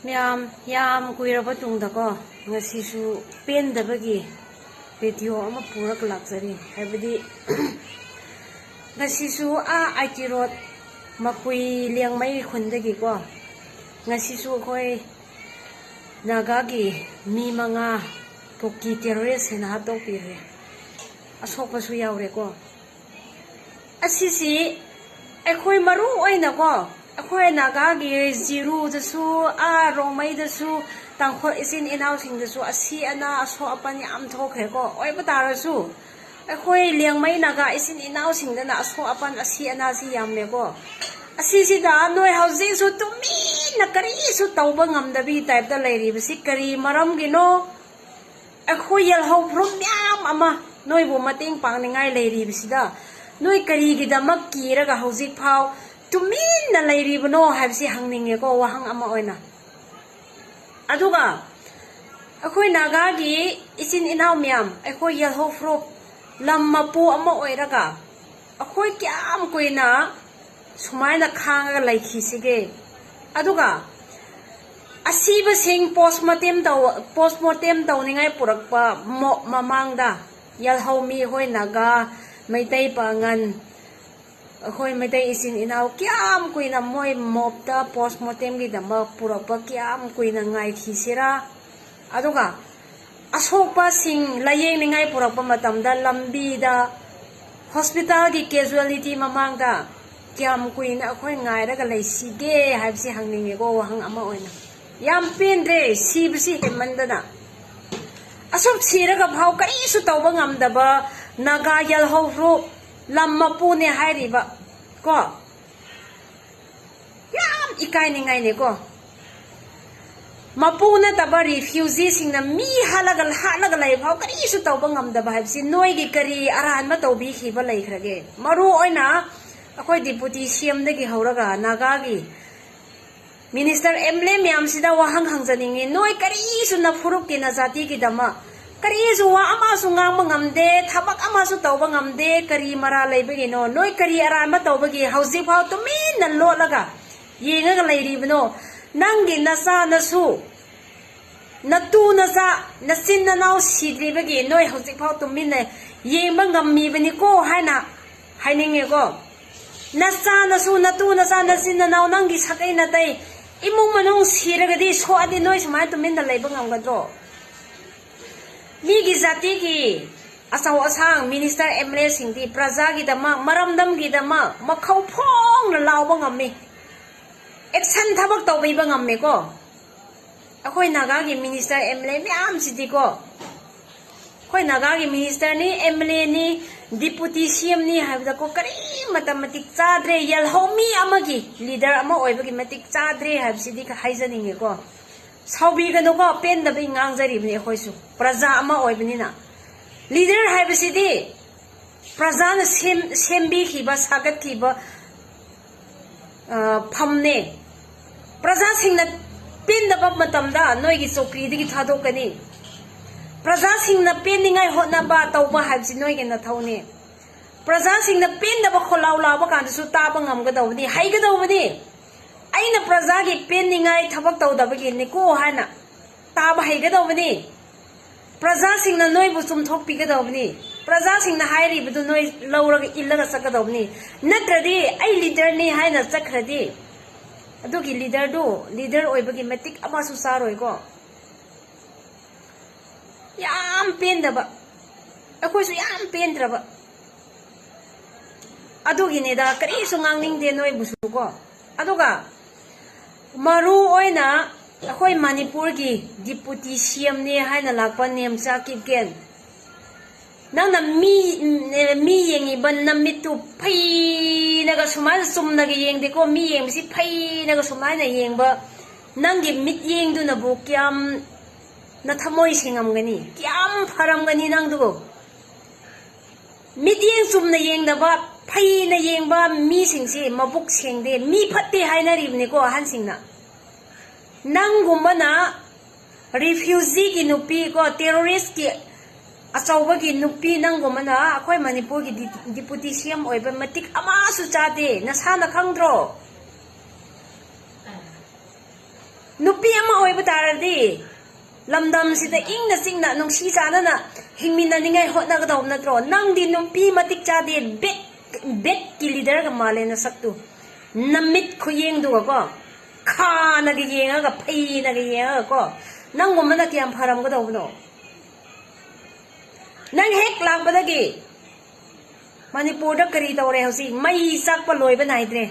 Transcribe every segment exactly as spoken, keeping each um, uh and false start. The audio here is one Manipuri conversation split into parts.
ꯃꯌꯥꯝ, ꯌꯥꯝ ꯀꯨꯏꯔꯕ ꯇꯨꯡꯗꯀꯣ, ꯉꯁꯤꯁꯨ ꯄꯦꯟꯗꯕꯒꯤ ꯚꯤꯗꯤꯑꯣ ꯑꯃ ꯄꯨꯔꯒ ꯂꯥꯛꯆꯔꯤ꯫ ꯍꯥꯏꯕꯗꯤ, ꯉꯁꯤꯁꯨ ꯑꯥ ꯑꯥꯏ ꯇꯤ ꯔꯣꯗ ꯃꯀꯨꯏ ꯂꯦꯡꯃꯩ ꯈꯨꯟꯗꯒꯤꯀꯣ, ꯉꯁꯤꯁꯨ ꯑꯩꯈꯣꯏ ꯅꯥꯒꯥꯒꯤ ꯃꯤ ꯃꯉꯥ ꯀꯨꯀꯤ ꯇꯦꯔꯣꯔꯤꯁ ꯍꯥꯏꯅ ꯍꯥꯠꯇꯣꯛꯄꯤꯔꯦ꯫ ꯑꯁꯣꯛꯄꯁꯨ ꯌꯥꯎꯔꯦꯀꯣ꯫ ꯑꯁꯤꯁꯤ ꯑꯩꯈꯣꯏ ꯃꯔꯨ ꯑꯣꯏꯅꯀꯣ, ꯑꯩꯈꯣꯏ ꯅꯥꯒꯥꯒꯤ ꯖꯤꯔꯨꯗꯁꯨ, ꯑꯥ ꯔꯣꯡꯃꯩꯗꯁꯨ, ꯇꯥꯡꯈꯨꯜ ꯏꯆꯤꯟ ꯏꯅꯥꯎꯁꯤꯡꯗꯁꯨ ꯑꯁꯤ ꯑꯅꯥ ꯑꯁꯣꯛ ꯑꯄꯟ ꯌꯥꯝ ꯊꯣꯛꯈ꯭ꯔꯦꯀꯣ꯫ ꯑꯣꯏꯕ ꯇꯥꯔꯁꯨ, ꯑꯩꯈꯣꯏ ꯂꯦꯡꯃꯩ ꯅꯥꯒꯥ ꯏꯆꯤꯟ ꯏꯅꯥꯎꯁꯤꯡꯗꯅ ꯑꯁꯣꯛ ꯑꯄꯟ ꯑꯁꯤ ꯑꯅꯥꯁꯤ ꯌꯥꯝꯃꯦꯀꯣ꯫ ꯑꯁꯤꯁꯤꯗ ꯅꯣꯏ ꯍꯧꯖꯤꯛꯁꯨ ꯇꯨꯃꯤꯟꯅ ꯀꯔꯤꯁꯨ ꯇꯧꯕ ꯉꯝꯗꯕꯤ ꯇꯥꯏꯞꯇ ꯂꯩꯔꯤꯕꯁꯤ ꯀꯔꯤ ꯃꯔꯝꯒꯤꯅꯣ? ꯑꯩꯈꯣꯏ ꯌꯦꯜꯍꯧ ꯐꯨꯔꯨꯞ ꯃꯌꯥꯝ ꯑꯃ ꯅꯣꯏꯕꯨ ꯃꯇꯦꯡ ꯄꯥꯡꯅꯤꯡꯉꯥꯏ ꯂꯩꯔꯤꯕꯁꯤꯗ, ꯅꯣꯏ ꯀꯔꯤꯒꯤꯗꯃꯛ ꯀꯤꯔꯒ ꯍꯧꯖꯤꯛ ꯐꯥꯎ ꯇꯨꯃꯤꯟꯅ ꯂꯩꯔꯤꯕꯅꯣ ꯍꯥꯏꯕꯁꯤ ꯍꯪꯅꯤꯡꯉꯦꯀꯣ, ꯋꯥꯍꯪ ꯑꯃ ꯑꯣꯏꯅ꯫ ꯑꯗꯨꯒ ꯑꯩꯈꯣꯏ ꯅꯥꯒꯥꯒꯤ ꯏꯆꯤꯟ ꯏꯅꯥꯎ ꯃꯌꯥꯝ, ꯑꯩꯈꯣꯏ ꯌꯦꯜꯍꯧ ꯐꯨꯔꯨꯞ, ꯂꯝ ꯃꯄꯨ ꯑꯃ ꯑꯣꯏꯔꯒ ꯑꯩꯈꯣꯏ ꯀꯌꯥꯝ ꯀꯨꯏꯅ ꯁꯨꯃꯥꯏꯅ ꯈꯥꯡꯉꯒ ꯂꯩꯈꯤꯁꯤꯒꯦ? ꯑꯗꯨꯒ ꯑꯁꯤꯕꯁꯤꯡ ꯄꯣꯁꯃꯣꯔꯇꯦꯝ ꯇꯧ-, ꯄꯣꯁꯃꯣꯔꯇꯦꯝ ꯇꯧꯅꯤꯡꯉꯥꯏ ꯄꯨꯔꯛꯄ ꯃꯣ-, ꯃꯃꯥꯡꯗ ꯌꯦꯜꯍꯧ ꯃꯤ, ꯑꯩꯈꯣꯏ ꯅꯥꯒꯥ, ꯃꯩꯇꯩ ꯄꯥꯉꯟ, ꯑꯩꯈꯣꯏ ꯃꯩꯇꯩ ꯏꯆꯤꯟ ꯏꯅꯥꯎ ꯀꯌꯥꯝ ꯀꯨꯏꯅ ꯃꯣꯏ ꯃꯣꯞꯇ ꯄꯣꯁꯃꯣꯔꯇꯦꯝꯒꯤꯗꯃꯛ ꯄꯨꯔꯛꯄ ꯀꯌꯥꯝ ꯀꯨꯏꯅ ꯉꯥꯏꯈꯤꯁꯤꯔꯥ? ꯑꯗꯨꯒ ꯑꯁꯣꯛꯄꯁꯤꯡ ꯂꯥꯌꯦꯡꯅꯤꯡꯉꯥꯏ ꯄꯨꯔꯛꯄ ꯃꯇꯝꯗ ꯂꯝꯕꯤꯗ ꯍꯣꯁꯄꯤꯇꯥꯜꯒꯤ ꯀꯦꯖꯨꯋꯦꯂꯤꯇꯤ ꯃꯃꯥꯡꯗ ꯀꯌꯥꯝ ꯀꯨꯏꯅ ꯑꯩꯈꯣꯏ ꯉꯥꯏꯔꯒ ꯂꯩꯁꯤꯒꯦ ꯍꯥꯏꯕꯁꯤ ꯍꯪꯅꯤꯡꯉꯦꯀꯣ, ꯋꯥꯍꯪ ꯑꯃ ꯑꯣꯏꯅ꯫ ꯌꯥꯝ ꯄꯦꯟꯗ꯭ꯔꯦ ꯁꯤꯕꯁꯤ ꯍꯦꯟꯃꯟꯗꯅ꯫ ꯑꯁꯨꯛ ꯁꯤꯔꯒ ꯐꯥꯎ ꯀꯔꯤꯁꯨ ꯇꯧꯕ ꯉꯝꯗꯕ ꯅꯥꯒꯥ ꯌꯦꯜꯍꯧ ꯐꯨꯔꯨꯞ, ꯂꯝ ꯃꯄꯨꯅꯦ ꯍꯥꯏꯔꯤꯕ ꯀꯣ, ꯌꯥꯝ ꯏꯀꯥꯏꯅꯤꯡꯉꯥꯏꯅꯦꯀꯣ꯫ ꯃꯄꯨ ꯅꯠꯇꯕ ꯔꯤꯐ꯭ꯌꯨꯖꯤꯁꯤꯡꯅ ꯃꯤ ꯍꯥꯠꯂꯒ, ꯍꯥꯠꯂꯒ ꯂꯩ ꯐꯥꯎ ꯀꯔꯤꯁꯨ ꯇꯧꯕ ꯉꯝꯗꯕ ꯍꯥꯏꯕꯁꯤ ꯅꯣꯏꯒꯤ ꯀꯔꯤ ꯑꯔꯥꯟꯕ ꯇꯧꯕꯤꯈꯤꯕ ꯂꯩꯈ꯭ꯔꯒꯦ? ꯃꯔꯨ ꯑꯣꯏꯅ ꯑꯩꯈꯣꯏ ꯗꯤꯄꯨꯇꯤ ꯁꯤ ꯑꯦꯝꯗꯒꯤ ꯍꯧꯔꯒ ꯅꯥꯒꯥꯒꯤ ꯃꯤꯅꯤꯁꯇꯔ, ꯑꯦꯝ ꯑꯦꯜ ꯑꯦ ꯃꯌꯥꯝꯁꯤꯗ ꯋꯥꯍꯪ ꯍꯪꯖꯅꯤꯡꯉꯤ꯫ ꯅꯣꯏ ꯀꯔꯤꯁꯨ ꯅꯐꯨꯔꯨꯞꯀꯤ ꯅꯖꯥꯇꯤꯒꯤꯗꯃꯛ ꯀꯔꯤꯁꯨ ꯋꯥ ꯑꯃꯁꯨ ꯉꯥꯡꯕ ꯉꯝꯗꯦ, ꯊꯕꯛ ꯑꯃꯁꯨ ꯇꯧꯕ ꯉꯝꯗꯦ, ꯀꯔꯤ ꯃꯔꯥ ꯂꯩꯕꯒꯤꯅꯣ? ꯅꯣꯏ ꯀꯔꯤ ꯑꯔꯥꯟꯕ ꯇꯧꯕꯒꯤ ꯍꯧꯖꯤꯛꯐꯥꯎ ꯇꯨꯃꯤꯟꯅ ꯂꯣꯠꯂꯒ ꯌꯦꯡꯉꯒ ꯂꯩꯔꯤꯕꯅꯣ? ꯅꯪꯒꯤ ꯅꯆꯥ ꯅꯁꯨ, ꯅꯇꯨ ꯅꯆꯥ, ꯅꯆꯤꯟ ꯅꯅꯥꯎ ꯁꯤꯗ꯭ꯔꯤꯕꯒꯤ ꯅꯣꯏ ꯍꯧꯖꯤꯛꯐꯥꯎ ꯇꯨꯃꯤꯟꯅ ꯌꯦꯡꯕ ꯉꯝꯃꯤꯕꯅꯤꯀꯣ ꯍꯥꯏꯅ ꯍꯥꯏꯅꯤꯡꯉꯦꯀꯣ꯫ ꯅꯆꯥ ꯅꯁꯨ, ꯅꯇꯨ ꯅꯆꯥ, ꯅꯆꯤꯟ ꯅꯅꯥꯎ, ꯅꯪꯒꯤ ꯁꯥꯒꯩ ꯅꯥꯇꯩ, ꯏꯃꯨꯡ ꯃꯅꯨꯡ ꯁꯤꯔꯒꯗꯤ, ꯁꯣꯛꯑꯗꯤ ꯅꯣꯏ ꯁꯨꯃꯥꯏꯅ ꯇꯨꯃꯤꯟꯅ ꯂꯩꯕ ꯉꯝꯒꯗ꯭ꯔꯣ? ꯃꯤꯒꯤ ꯖꯥꯇꯤꯒꯤ ꯑꯆꯧ ꯑꯁꯥꯡ, ꯃꯤꯅꯤꯁꯇꯔ, ꯑꯦꯝ ꯑꯦꯜ ꯑꯦꯁꯤꯡꯗꯤ ꯄ꯭ꯔꯖꯥꯒꯤꯗꯃꯛ, ꯃꯔꯝꯗꯝꯒꯤꯗꯃꯛ ꯃꯈꯧ ꯐꯣꯡꯅ ꯂꯥꯎꯕ ꯉꯝꯃꯤ, ꯑꯦꯛꯁꯟ ꯊꯕꯛ ꯇꯧꯕꯤꯕ ꯉꯝꯃꯦꯀꯣ꯫ ꯑꯩꯈꯣꯏ ꯅꯥꯒꯥꯒꯤ ꯃꯤꯅꯤꯁꯇꯔ, ꯑꯦꯝ ꯑꯦꯜ ꯑꯦ ꯃꯌꯥꯝꯁꯤꯗꯤꯀꯣ, ꯑꯩꯈꯣꯏ ꯅꯥꯒꯥꯒꯤ ꯃꯤꯅꯤꯁꯇꯔꯅꯤ, ꯑꯦꯝ ꯑꯦꯜ ꯑꯦꯅꯤ, ꯗꯤꯄꯨꯇꯤ ꯁꯤ ꯑꯦꯝꯅꯤ ꯍꯥꯏꯕꯗꯀꯣ, ꯀꯔꯤꯃꯇ ꯃꯇꯤꯛ ꯆꯥꯗ꯭ꯔꯦ꯫ ꯌꯦꯜꯍꯧꯃꯤ ꯑꯃꯒꯤ ꯂꯤꯗꯔ ꯑꯃ ꯑꯣꯏꯕꯒꯤ ꯃꯇꯤꯛ ꯆꯥꯗ꯭ꯔꯦ ꯍꯥꯏꯕꯁꯤꯗꯤ ꯍꯥꯏꯖꯅꯤꯡꯉꯦꯀꯣ꯫ ꯁꯥꯎꯕꯤꯒꯅꯨꯀꯣ, ꯄꯦꯟꯗꯕꯩ ꯉꯥꯡꯖꯔꯤꯕꯅꯤ ꯑꯩꯈꯣꯏꯁꯨ, ꯄ꯭ꯔꯖꯥ ꯑꯃ ꯑꯣꯏꯕꯅꯤꯅ꯫ ꯂꯤꯗꯔ ꯍꯥꯏꯕꯁꯤꯗꯤ ꯄ꯭ꯔꯖꯥꯅ ꯁꯦꯝ-, ꯁꯦꯝꯕꯤꯈꯤꯕ, ꯁꯥꯒꯠꯈꯤꯕ, ꯑ, ꯐꯝꯅꯦ꯫ ꯄ꯭ꯔꯖꯥꯁꯤꯡꯅ ꯄꯦꯟꯗꯕ ꯃꯇꯝꯗ ꯅꯣꯏꯒꯤ ꯆꯧꯀ꯭ꯔꯤꯗꯒꯤ ꯊꯥꯗꯣꯛꯀꯅꯤ꯫ ꯄ꯭ꯔꯖꯥꯁꯤꯡꯅ ꯄꯦꯟꯅꯤꯡꯉꯥꯏ ꯍꯣꯠꯅꯕ ꯇꯧꯕ ꯍꯥꯏꯕꯁꯤ ꯅꯣꯏꯒꯤ ꯅꯊꯧꯅꯦ꯫ ꯄ꯭ꯔꯖꯥꯁꯤꯡꯅ ꯄꯦꯟꯗꯕ ꯈꯣꯜꯂꯥꯎ ꯂꯥꯎꯕ ꯀꯥꯟꯗꯁꯨ ꯇꯥꯕ ꯉꯝꯒꯗꯧꯕꯅꯤ, ꯍꯩꯒꯗꯧꯕꯅꯤ꯫ ꯑꯩꯅ ꯄ꯭ꯔꯖꯥꯒꯤ ꯄꯦꯟꯅꯤꯡꯉꯥꯏ ꯊꯕꯛ ꯇꯧꯗꯕꯒꯤꯅꯤꯀꯣ ꯍꯥꯏꯅ ꯇꯥꯕ ꯍꯩꯒꯗꯧꯕꯅꯤ꯫ ꯄ꯭ꯔꯖꯥꯁꯤꯡꯅ ꯅꯣꯏꯕꯨ ꯆꯨꯝꯊꯣꯛꯄꯤꯒꯗꯧꯕꯅꯤ꯫ ꯄ꯭ꯔꯖꯥꯁꯤꯡꯅ ꯍꯥꯏꯔꯤꯕꯗꯨ ꯅꯣꯏ ꯂꯧꯔꯒ ꯏꯜꯂꯒ ꯆꯠꯀꯗꯧꯕꯅꯤ꯫ ꯅꯠꯇ꯭ꯔꯗꯤ ꯑꯩ ꯂꯤꯗꯔꯅꯤ ꯍꯥꯏꯅ ꯆꯠꯈ꯭ꯔꯗꯤ, ꯑꯗꯨꯒꯤ ꯂꯤꯗꯔꯗꯨ ꯂꯤꯗꯔ ꯑꯣꯏꯕꯒꯤ ꯃꯇꯤꯛ ꯑꯃꯁꯨ ꯆꯥꯔꯣꯏꯀꯣ꯫ ꯌꯥꯝ ꯄꯦꯟꯗꯕ, ꯑꯩꯈꯣꯏꯁꯨ ꯌꯥꯝ ꯄꯦꯟꯗ꯭ꯔꯕ꯫ ꯑꯗꯨꯒꯤꯅꯦꯗ, ꯀꯔꯤꯁꯨ ꯉꯥꯡꯅꯤꯡꯗꯦ ꯅꯣꯏꯕꯨꯁꯨ ꯀꯣ꯫ ꯑꯗꯨꯒ ꯃꯔꯨ ꯑꯣꯏꯅ ꯑꯩꯈꯣꯏ ꯃꯅꯤꯄꯨꯔꯒꯤ ꯗꯤꯄꯨꯇꯤ ꯁꯤ ꯑꯦꯝꯅꯦ ꯍꯥꯏꯅ ꯂꯥꯛꯄ ꯅꯦꯝꯆꯥ ꯀꯤꯞꯒꯦꯟ, ꯅꯪꯅ ꯃꯤ, ꯃꯤ ꯌꯦꯡꯉꯤꯕ ꯅꯃꯤꯠꯇꯨ ꯐꯩꯅꯒ ꯁꯨꯃꯥꯏꯅ ꯆꯨꯝꯅꯒ ꯌꯦꯡꯗꯦꯀꯣ꯫ ꯃꯤ ꯌꯦꯡꯕꯁꯤ ꯐꯩꯅꯒ ꯁꯨꯃꯥꯏꯅ ꯌꯦꯡꯕ ꯅꯪꯒꯤ ꯃꯤꯠꯌꯦꯡꯗꯨꯅꯕꯨ ꯀꯌꯥꯝ ꯅꯊꯃꯣꯏ ꯁꯦꯡꯉꯝꯒꯅꯤ, ꯀꯌꯥꯝ ꯐꯔꯝꯒꯅꯤ ꯅꯪꯗꯨꯕꯨ꯫ ꯃꯤꯠꯌꯦꯡ ꯆꯨꯝꯅ ꯌꯦꯡꯗꯕ, ꯐꯩꯅ ꯌꯦꯡꯕ ꯃꯤꯁꯤꯡꯁꯤ ꯃꯕꯨꯛ ꯁꯦꯡꯗꯦ, ꯃꯤ ꯐꯠꯇꯦ ꯍꯥꯏꯅꯔꯤꯕꯅꯤꯀꯣ ꯑꯍꯟꯁꯤꯡꯅ꯫ ꯅꯪꯒꯨꯝꯕꯅ ꯔꯤꯐ꯭ꯌꯨꯖꯤꯒꯤ ꯅꯨꯄꯤ ꯀꯣ, ꯇꯦꯔꯣꯔꯤꯁꯀꯤ ꯑꯆꯧꯕꯒꯤ ꯅꯨꯄꯤ ꯅꯪꯒꯨꯝꯕꯅ ꯑꯩꯈꯣꯏ ꯃꯅꯤꯄꯨꯔꯒꯤ ꯗꯤ-, ꯗꯤꯄꯨꯇꯤ ꯁꯤ ꯑꯦꯝ ꯑꯣꯏꯕ ꯃꯇꯤꯛ ꯑꯃꯁꯨ ꯆꯥꯗꯦ, ꯅꯁꯥꯅ ꯈꯪꯗ꯭ꯔꯣ? ꯅꯨꯄꯤ ꯑꯃ ꯑꯣꯏꯕ ꯇꯥꯔꯗꯤ ꯂꯝꯗꯝꯁꯤꯗ ꯏꯪꯅ ꯆꯤꯛꯅ ꯅꯨꯡꯁꯤ ꯆꯥꯟꯅꯅ ꯍꯤꯡꯃꯤꯟꯅꯅꯤꯡꯉꯥꯏ ꯍꯣꯠꯅꯒꯗꯧꯕ ꯅꯠꯇ꯭ꯔꯣ? ꯅꯪꯗꯤ ꯅꯨꯄꯤ ꯃꯇꯤꯛ ꯆꯥꯗꯦ, ꯕꯦꯠ, ꯕꯦꯠꯀꯤ ꯂꯤꯗꯔꯒ ꯃꯥꯜꯂꯦ ꯅꯁꯛꯇꯨ꯫ ꯅꯃꯤꯠ ꯈꯨꯌꯦꯡꯗꯨꯒꯀꯣ, ꯈꯥꯅꯒ ꯌꯦꯡꯉꯒ, ꯐꯩꯅꯒ ꯌꯦꯡꯉꯒꯀꯣ, ꯅꯪꯒꯨꯝꯕꯅ ꯀꯌꯥꯝ ꯐꯔꯝꯒꯗꯧꯕꯅꯣ? ꯅꯪ ꯍꯦꯛ ꯂꯥꯛꯄꯗꯒꯤ ꯃꯅꯤꯄꯨꯔꯗ ꯀꯔꯤ ꯇꯧꯔꯦ ꯍꯧꯖꯤꯛ? ꯃꯩ ꯆꯥꯛꯄ ꯂꯣꯏꯕ ꯅꯥꯏꯗ꯭ꯔꯦ꯫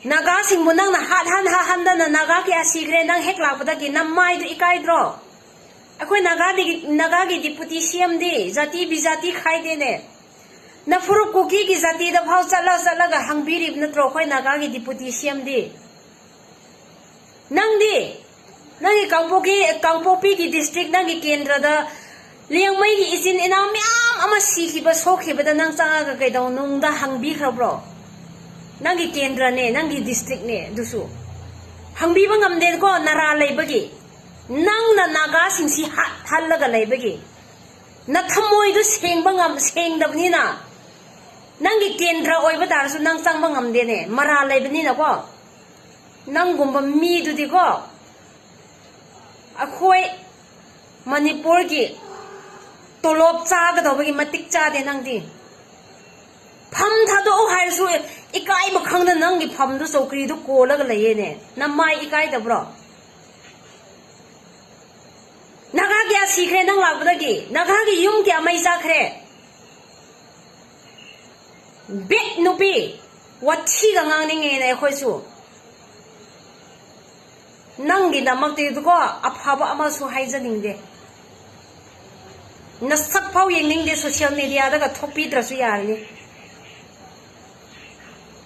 ꯅꯥꯒꯥꯁꯤꯡꯕꯨ ꯅꯪꯅ ꯍꯥꯠꯍꯟ ꯍꯥꯠꯍꯟꯗꯅ ꯅꯥꯒꯥ ꯀꯌꯥ ꯁꯤꯈ꯭ꯔꯦ ꯅꯪ ꯍꯦꯛ ꯂꯥꯛꯄꯗꯒꯤ? ꯅꯃꯥꯏꯗꯨ ꯏꯀꯥꯏꯗ꯭ꯔꯣ? ꯑꯩꯈꯣꯏ ꯅꯥꯒꯥꯗꯒꯤ, ꯅꯥꯒꯥꯒꯤ ꯗꯤꯄꯨꯇꯤ ꯁꯤ ꯑꯦꯝꯗꯤ ꯖꯥꯇꯤ ꯕꯤꯖꯥꯇꯤ ꯈꯥꯏꯗꯦꯅꯦ꯫ ꯅꯐꯨꯔꯨꯞ ꯀꯨꯀꯤꯒꯤ ꯖꯥꯇꯤꯗ ꯐꯥꯎ ꯆꯠꯂ ꯆꯠꯂꯒ ꯍꯪꯕꯤꯔꯤꯕ ꯅꯠꯇ꯭ꯔꯣ ꯑꯩꯈꯣꯏ ꯅꯥꯒꯥꯒꯤ ꯗꯤꯄꯨꯇꯤ ꯁꯤ ꯑꯦꯝꯗꯤ? ꯅꯪꯗꯤ ꯅꯪꯒꯤ ꯀꯥꯡꯄꯣꯛꯀꯤ, ꯀꯥꯡꯄꯣꯛꯄꯤꯒꯤ ꯗꯤꯁꯇ꯭ꯔꯤꯛ, ꯅꯪꯒꯤ ꯀꯦꯟꯗ꯭ꯔꯗ ꯂꯤꯌꯥꯡꯃꯩꯒꯤ ꯏꯆꯤꯟ ꯏꯅꯥꯎ ꯃꯌꯥꯝ ꯑꯃ ꯁꯤꯈꯤꯕ, ꯁꯣꯛꯈꯤꯕꯗ ꯅꯪ ꯆꯪꯉꯒ ꯀꯩꯗꯧꯅꯨꯡꯗ ꯍꯪꯕꯤꯈ꯭ꯔꯕ꯭ꯔꯣ? ꯅꯪꯒꯤ ꯀꯦꯟꯗ꯭ꯔꯅꯦ, ꯅꯪꯒꯤ ꯗꯤꯁꯇ꯭ꯔꯤꯛꯅꯦ ꯑꯗꯨꯁꯨ꯫ ꯍꯪꯕꯤꯕ ꯉꯝꯗꯦꯀꯣ, ꯅꯔꯥ ꯂꯩꯕꯒꯤ꯫ ꯅꯪꯅ ꯅꯥꯒꯥꯁꯤꯡꯁꯤ ꯍꯥꯠꯍꯜꯂꯒ ꯂꯩꯕꯒꯤ꯫ ꯅꯊꯃꯣꯏꯗꯨ ꯁꯦꯡꯕ ꯉꯝ-, ꯁꯦꯡꯗꯕꯅꯤꯅ꯫ ꯅꯪꯒꯤ ꯀꯦꯟꯗ꯭ꯔ ꯑꯣꯏꯕ ꯇꯥꯔꯁꯨ ꯅꯪ ꯆꯪꯕ ꯉꯝꯗꯦꯅꯦ, ꯃꯔꯥꯜ ꯂꯩꯕꯅꯤꯅꯀꯣ꯫ ꯅꯪꯒꯨꯝꯕ ꯃꯤꯗꯨꯗꯤꯀꯣ, ꯑꯩꯈꯣꯏ ꯃꯅꯤꯄꯨꯔꯒꯤ ꯇꯣꯂꯣꯞ ꯆꯥꯒꯗꯧꯕꯒꯤ ꯃꯇꯤꯛ ꯆꯥꯗꯦ ꯅꯪꯗꯤ꯫ ꯐꯝ ꯊꯥꯗꯣꯛꯑꯣ ꯍꯥꯏꯔꯁꯨ ꯏꯀꯥꯏꯕ ꯈꯪꯗ ꯅꯪꯒꯤ ꯐꯝꯗꯨ, ꯆꯧꯀ꯭ꯔꯤꯗꯨ ꯀꯣꯜꯂꯒ ꯂꯩꯌꯦꯅꯦ꯫ ꯅꯃꯥꯏ ꯏꯀꯥꯏꯗꯕ꯭ꯔꯣ? ꯅꯥꯒꯥ ꯀꯌꯥ ꯁꯤꯈ꯭ꯔꯦ ꯅꯪ ꯂꯥꯛꯄꯗꯒꯤ? ꯅꯥꯒꯥꯒꯤ ꯌꯨꯝ ꯀꯌꯥ ꯃꯩ ꯆꯥꯈ꯭ꯔꯦ? ꯕꯦꯠ ꯅꯨꯄꯤ, ꯋꯥꯊꯤꯒ ꯉꯥꯡꯅꯤꯡꯉꯦꯅꯦ ꯑꯩꯈꯣꯏꯁꯨ꯫ ꯅꯪꯒꯤꯗꯃꯛꯇꯤꯀꯣ ꯑꯐꯕ ꯑꯃꯁꯨ ꯍꯥꯏꯖꯅꯤꯡꯗꯦ꯫ ꯅꯁꯛ ꯐꯥꯎ ꯌꯦꯡꯅꯤꯡꯗꯦ, ꯁꯣꯁꯤꯌꯦꯜ ꯃꯦꯗꯤꯌꯥꯗꯒ ꯊꯣꯛꯄꯤꯗ꯭ꯔꯁꯨ ꯌꯥꯔꯅꯤ꯫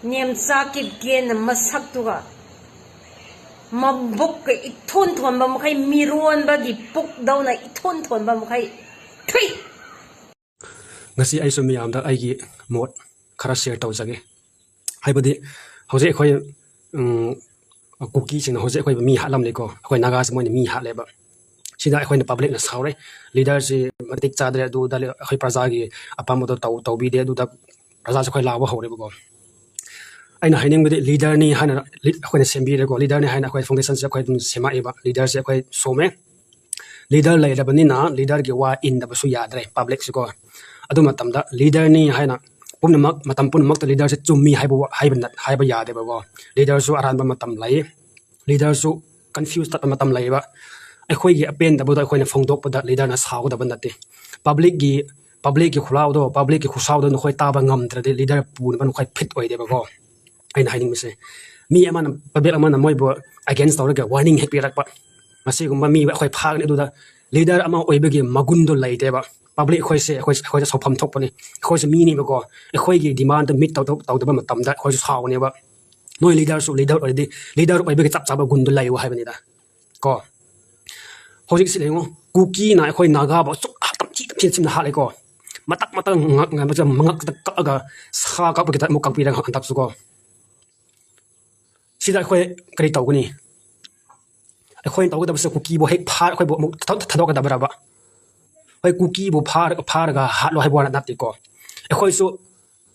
ꯅꯦꯝꯆꯥꯛꯀꯤ ꯒꯦꯟꯅ ꯃꯁꯛꯇꯨꯒ, ꯃꯕꯨꯛꯀ ꯏꯊꯣꯟ ꯊꯣꯟꯕ ꯃꯈꯩ, ꯃꯤꯔꯣꯟꯕꯒꯤ ꯄꯨꯛꯗꯧꯅ ꯏꯊꯣꯟ ꯊꯣꯟꯕ ꯃꯈꯩ꯫ ꯊꯨꯏ! ꯉꯁꯤ ꯑꯩꯁꯨ ꯃꯤꯌꯥꯝꯗ ꯑꯩꯒꯤ ꯃꯣꯠ ꯈꯔ ꯁꯤꯌꯔ ꯇꯧꯖꯒꯦ꯫ ꯍꯥꯏꯕꯗꯤ ꯍꯧꯖꯤꯛ ꯑꯩꯈꯣꯏ, ꯎꯝ, ꯀꯨꯀꯤꯁꯤꯡꯅ ꯍꯧꯖꯤꯛ ꯑꯩꯈꯣꯏꯕꯨ ꯃꯤ ꯍꯥꯠꯂꯝꯂꯦꯀꯣ, ꯑꯩꯈꯣꯏ ꯅꯥꯒꯥꯁꯤ ꯃꯣꯏꯅ ꯃꯤ ꯍꯥꯠꯂꯦꯕ꯫ ꯁꯤꯗ ꯑꯩꯈꯣꯏꯅ ꯄꯕ꯭ꯂꯤꯛꯅ ꯁꯥꯎꯔꯦ, ꯂꯤꯗꯔꯁꯤ ꯃꯇꯤꯛ ꯆꯥꯗ꯭ꯔꯦ, ꯑꯗꯨꯗ ꯑꯩꯈꯣꯏ ꯄ꯭ꯔꯖꯥꯒꯤ ꯑꯄꯥꯝꯕꯗꯣ ꯇꯧ-, ꯇꯧꯕꯤꯗꯦ, ꯑꯗꯨꯗ ꯄ꯭ꯔꯖꯥꯁꯨ ꯑꯩꯈꯣꯏ ꯂꯥꯎꯕ ꯍꯧꯔꯦꯕꯀꯣ꯫ ꯑꯩꯅ ꯍꯥꯏꯅꯤꯡꯕꯗꯤ ꯂꯤꯗꯔꯅꯤ ꯍꯥꯏꯅ ꯂꯤ- ꯑꯩꯈꯣꯏꯅ ꯁꯦꯝꯕꯤꯔꯦꯀꯣ, ꯂꯤꯗꯔꯅꯤ ꯍꯥꯏꯅ ꯑꯩꯈꯣꯏ ꯐꯥꯎꯟꯗꯦꯁꯟꯁꯦ ꯑꯩꯈꯣꯏ ꯑꯗꯨꯝ ꯁꯦꯝꯃꯛꯑꯦꯕ꯫ ꯂꯤꯗꯔꯁꯦ ꯑꯩꯈꯣꯏ ꯁꯣꯝꯃꯦ꯫ ꯂꯤꯗꯔ ꯂꯩꯔꯕꯅꯤꯅ ꯂꯤꯗꯔꯒꯤ ꯋꯥ ꯏꯟꯗꯕꯁꯨ ꯌꯥꯗ꯭ꯔꯦ ꯄꯕ꯭ꯂꯤꯛꯁꯤꯀꯣ꯫ ꯑꯗꯨ ꯃꯇꯝꯗ ꯂꯤꯗꯔꯅꯤ ꯍꯥꯏꯅ ꯄꯨꯝꯅꯃꯛ, ꯃꯇꯝ ꯄꯨꯝꯅꯃꯛꯇ ꯂꯤꯗꯔꯁꯦ ꯆꯨꯝꯃꯤ ꯍꯥꯏꯕ ꯋꯥ- ꯍꯥꯏꯕ ꯅꯠ- ꯍꯥꯏꯕ ꯌꯥꯗꯦꯕꯀꯣ꯫ ꯂꯤꯗꯔꯁꯨ ꯑꯔꯥꯟꯕ ꯃꯇꯝ ꯂꯩ, ꯂꯤꯗꯔꯁꯨ ꯀꯟꯐ꯭ꯌꯨꯁ ꯆꯠꯄ ꯃꯇꯝ ꯂꯩꯌꯦꯕ꯫ ꯑꯩꯈꯣꯏꯒꯤ ꯑꯄꯦꯟꯗꯕꯗꯣ ꯑꯩꯈꯣꯏꯅ ꯐꯣꯡꯗꯣꯛꯄꯗ ꯂꯤꯗꯔꯅ ꯁꯥꯎꯒꯗꯕ ꯅꯠꯇꯦ꯫ ꯄꯕ꯭ꯂꯤꯛꯀꯤ ꯄꯕ꯭ꯂꯤꯛꯀꯤ ꯈꯨꯔꯥꯎꯗꯣ, ꯄꯕ꯭ꯂꯤꯛꯀꯤ ꯈꯨꯁꯥꯎꯗꯣ ꯅꯈꯣꯏ ꯇꯥꯕ ꯉꯝꯗ꯭ꯔꯗꯤ ꯂꯤꯗꯔ ꯄꯨꯅꯕ ꯅꯈꯣꯏ ꯐꯤꯠ ꯑꯣꯏꯗꯦꯕꯀꯣ꯫ ꯑꯩꯅ ꯍꯥꯏꯅꯤꯡꯕꯁꯦ, ꯃꯤ ꯑꯃꯅ, ꯄꯕ꯭ꯂꯤꯛ ꯑꯃꯅ ꯃꯣꯏꯕꯨ ꯑꯦꯒꯦꯟꯁ ꯇꯧꯔꯒ ꯋꯥꯔꯅꯤꯡ ꯍꯦꯛ ꯄꯤꯔꯛꯄ, ꯃꯁꯤꯒꯨꯝꯕ ꯃꯤꯕꯨ ꯑꯩꯈꯣꯏ ꯐꯥꯒꯅꯤ꯫ ꯑꯗꯨꯗ ꯂꯤꯗꯔ ꯑꯃ ꯑꯣꯏꯕꯒꯤ ꯃꯒꯨꯟꯗꯣ ꯂꯩꯇꯦꯕ꯫ ꯄꯕ꯭ꯂꯤꯛ ꯑꯩꯈꯣꯏꯁꯦ ꯑꯩꯈꯣꯏ ꯑꯩꯈꯣꯏꯗ ꯁꯥꯎꯐꯝ ꯊꯣꯛꯄꯅꯤ꯫ ꯑꯩꯈꯣꯏꯁꯨ ꯃꯤꯅꯦꯕꯀꯣ꯫ ꯑꯩꯈꯣꯏꯒꯤ ꯗꯤꯃꯥꯟꯗꯣ ꯃꯤꯠ ꯇꯧꯗ- ꯇꯧꯗꯕ ꯃꯇꯝꯗ ꯑꯩꯈꯣꯏꯁꯨ ꯁꯥꯎꯒꯅꯦꯕ꯫ ꯅꯣꯏ ꯂꯤꯗꯔꯁꯨ ꯂꯤꯗꯔ ꯑꯣꯏꯔꯗꯤ ꯂꯤꯗꯔ ꯑꯣꯏꯕꯒꯤ ꯆꯞ ꯆꯥꯕ ꯒꯨꯟꯗꯣ ꯂꯩꯌꯨ ꯍꯥꯏꯕꯅꯤꯗ ꯀꯣ꯫ ꯍꯧꯖꯤꯛꯁꯤ ꯌꯦꯡꯉꯣ, ꯀꯨꯀꯤꯅ ꯑꯩꯈꯣꯏ ꯅꯥꯒꯥꯕꯨ ꯑꯁꯨꯛ ꯇꯝꯊꯤ ꯇꯝꯊꯤ ꯇꯝꯊꯤꯅ ꯍꯥꯠꯂꯦꯀꯣ꯫ ꯃꯇꯛ ꯃꯇꯛ ꯉꯛ- ꯉꯛ- ꯃꯉꯛꯇ ꯀꯛꯑꯒ ꯁꯥ ꯀꯥꯞꯄꯒꯤ ꯇꯥꯏꯞ ꯑꯃꯨꯛ ꯀꯛꯄꯤꯔꯦ ꯍꯟꯗꯛꯁꯨꯀꯣ꯫ ꯁꯤꯗ ꯑꯩꯈꯣꯏ ꯀꯔꯤ ꯇꯧꯒꯅꯤ? ꯑꯩꯈꯣꯏꯅ ꯇꯧꯒꯗꯕꯁꯦ ꯀꯨꯀꯤꯕꯨ ꯍꯦꯛ ꯐꯥ ꯑꯩꯈꯣꯏꯕꯨ ꯑꯃꯨꯛ ꯊꯥꯗꯣꯛ- ꯊꯥꯗꯣꯛꯀꯗꯕ꯭ꯔꯕ? ꯍꯣꯏ, ꯀꯨꯀꯤꯕꯨ ꯐꯥꯔ- ꯐꯥꯔꯒ ꯍꯥꯠꯂꯣ ꯍꯥꯏꯕ ꯋꯥ ꯅꯠꯇꯦꯀꯣ꯫ ꯑꯩꯈꯣꯏꯁꯨ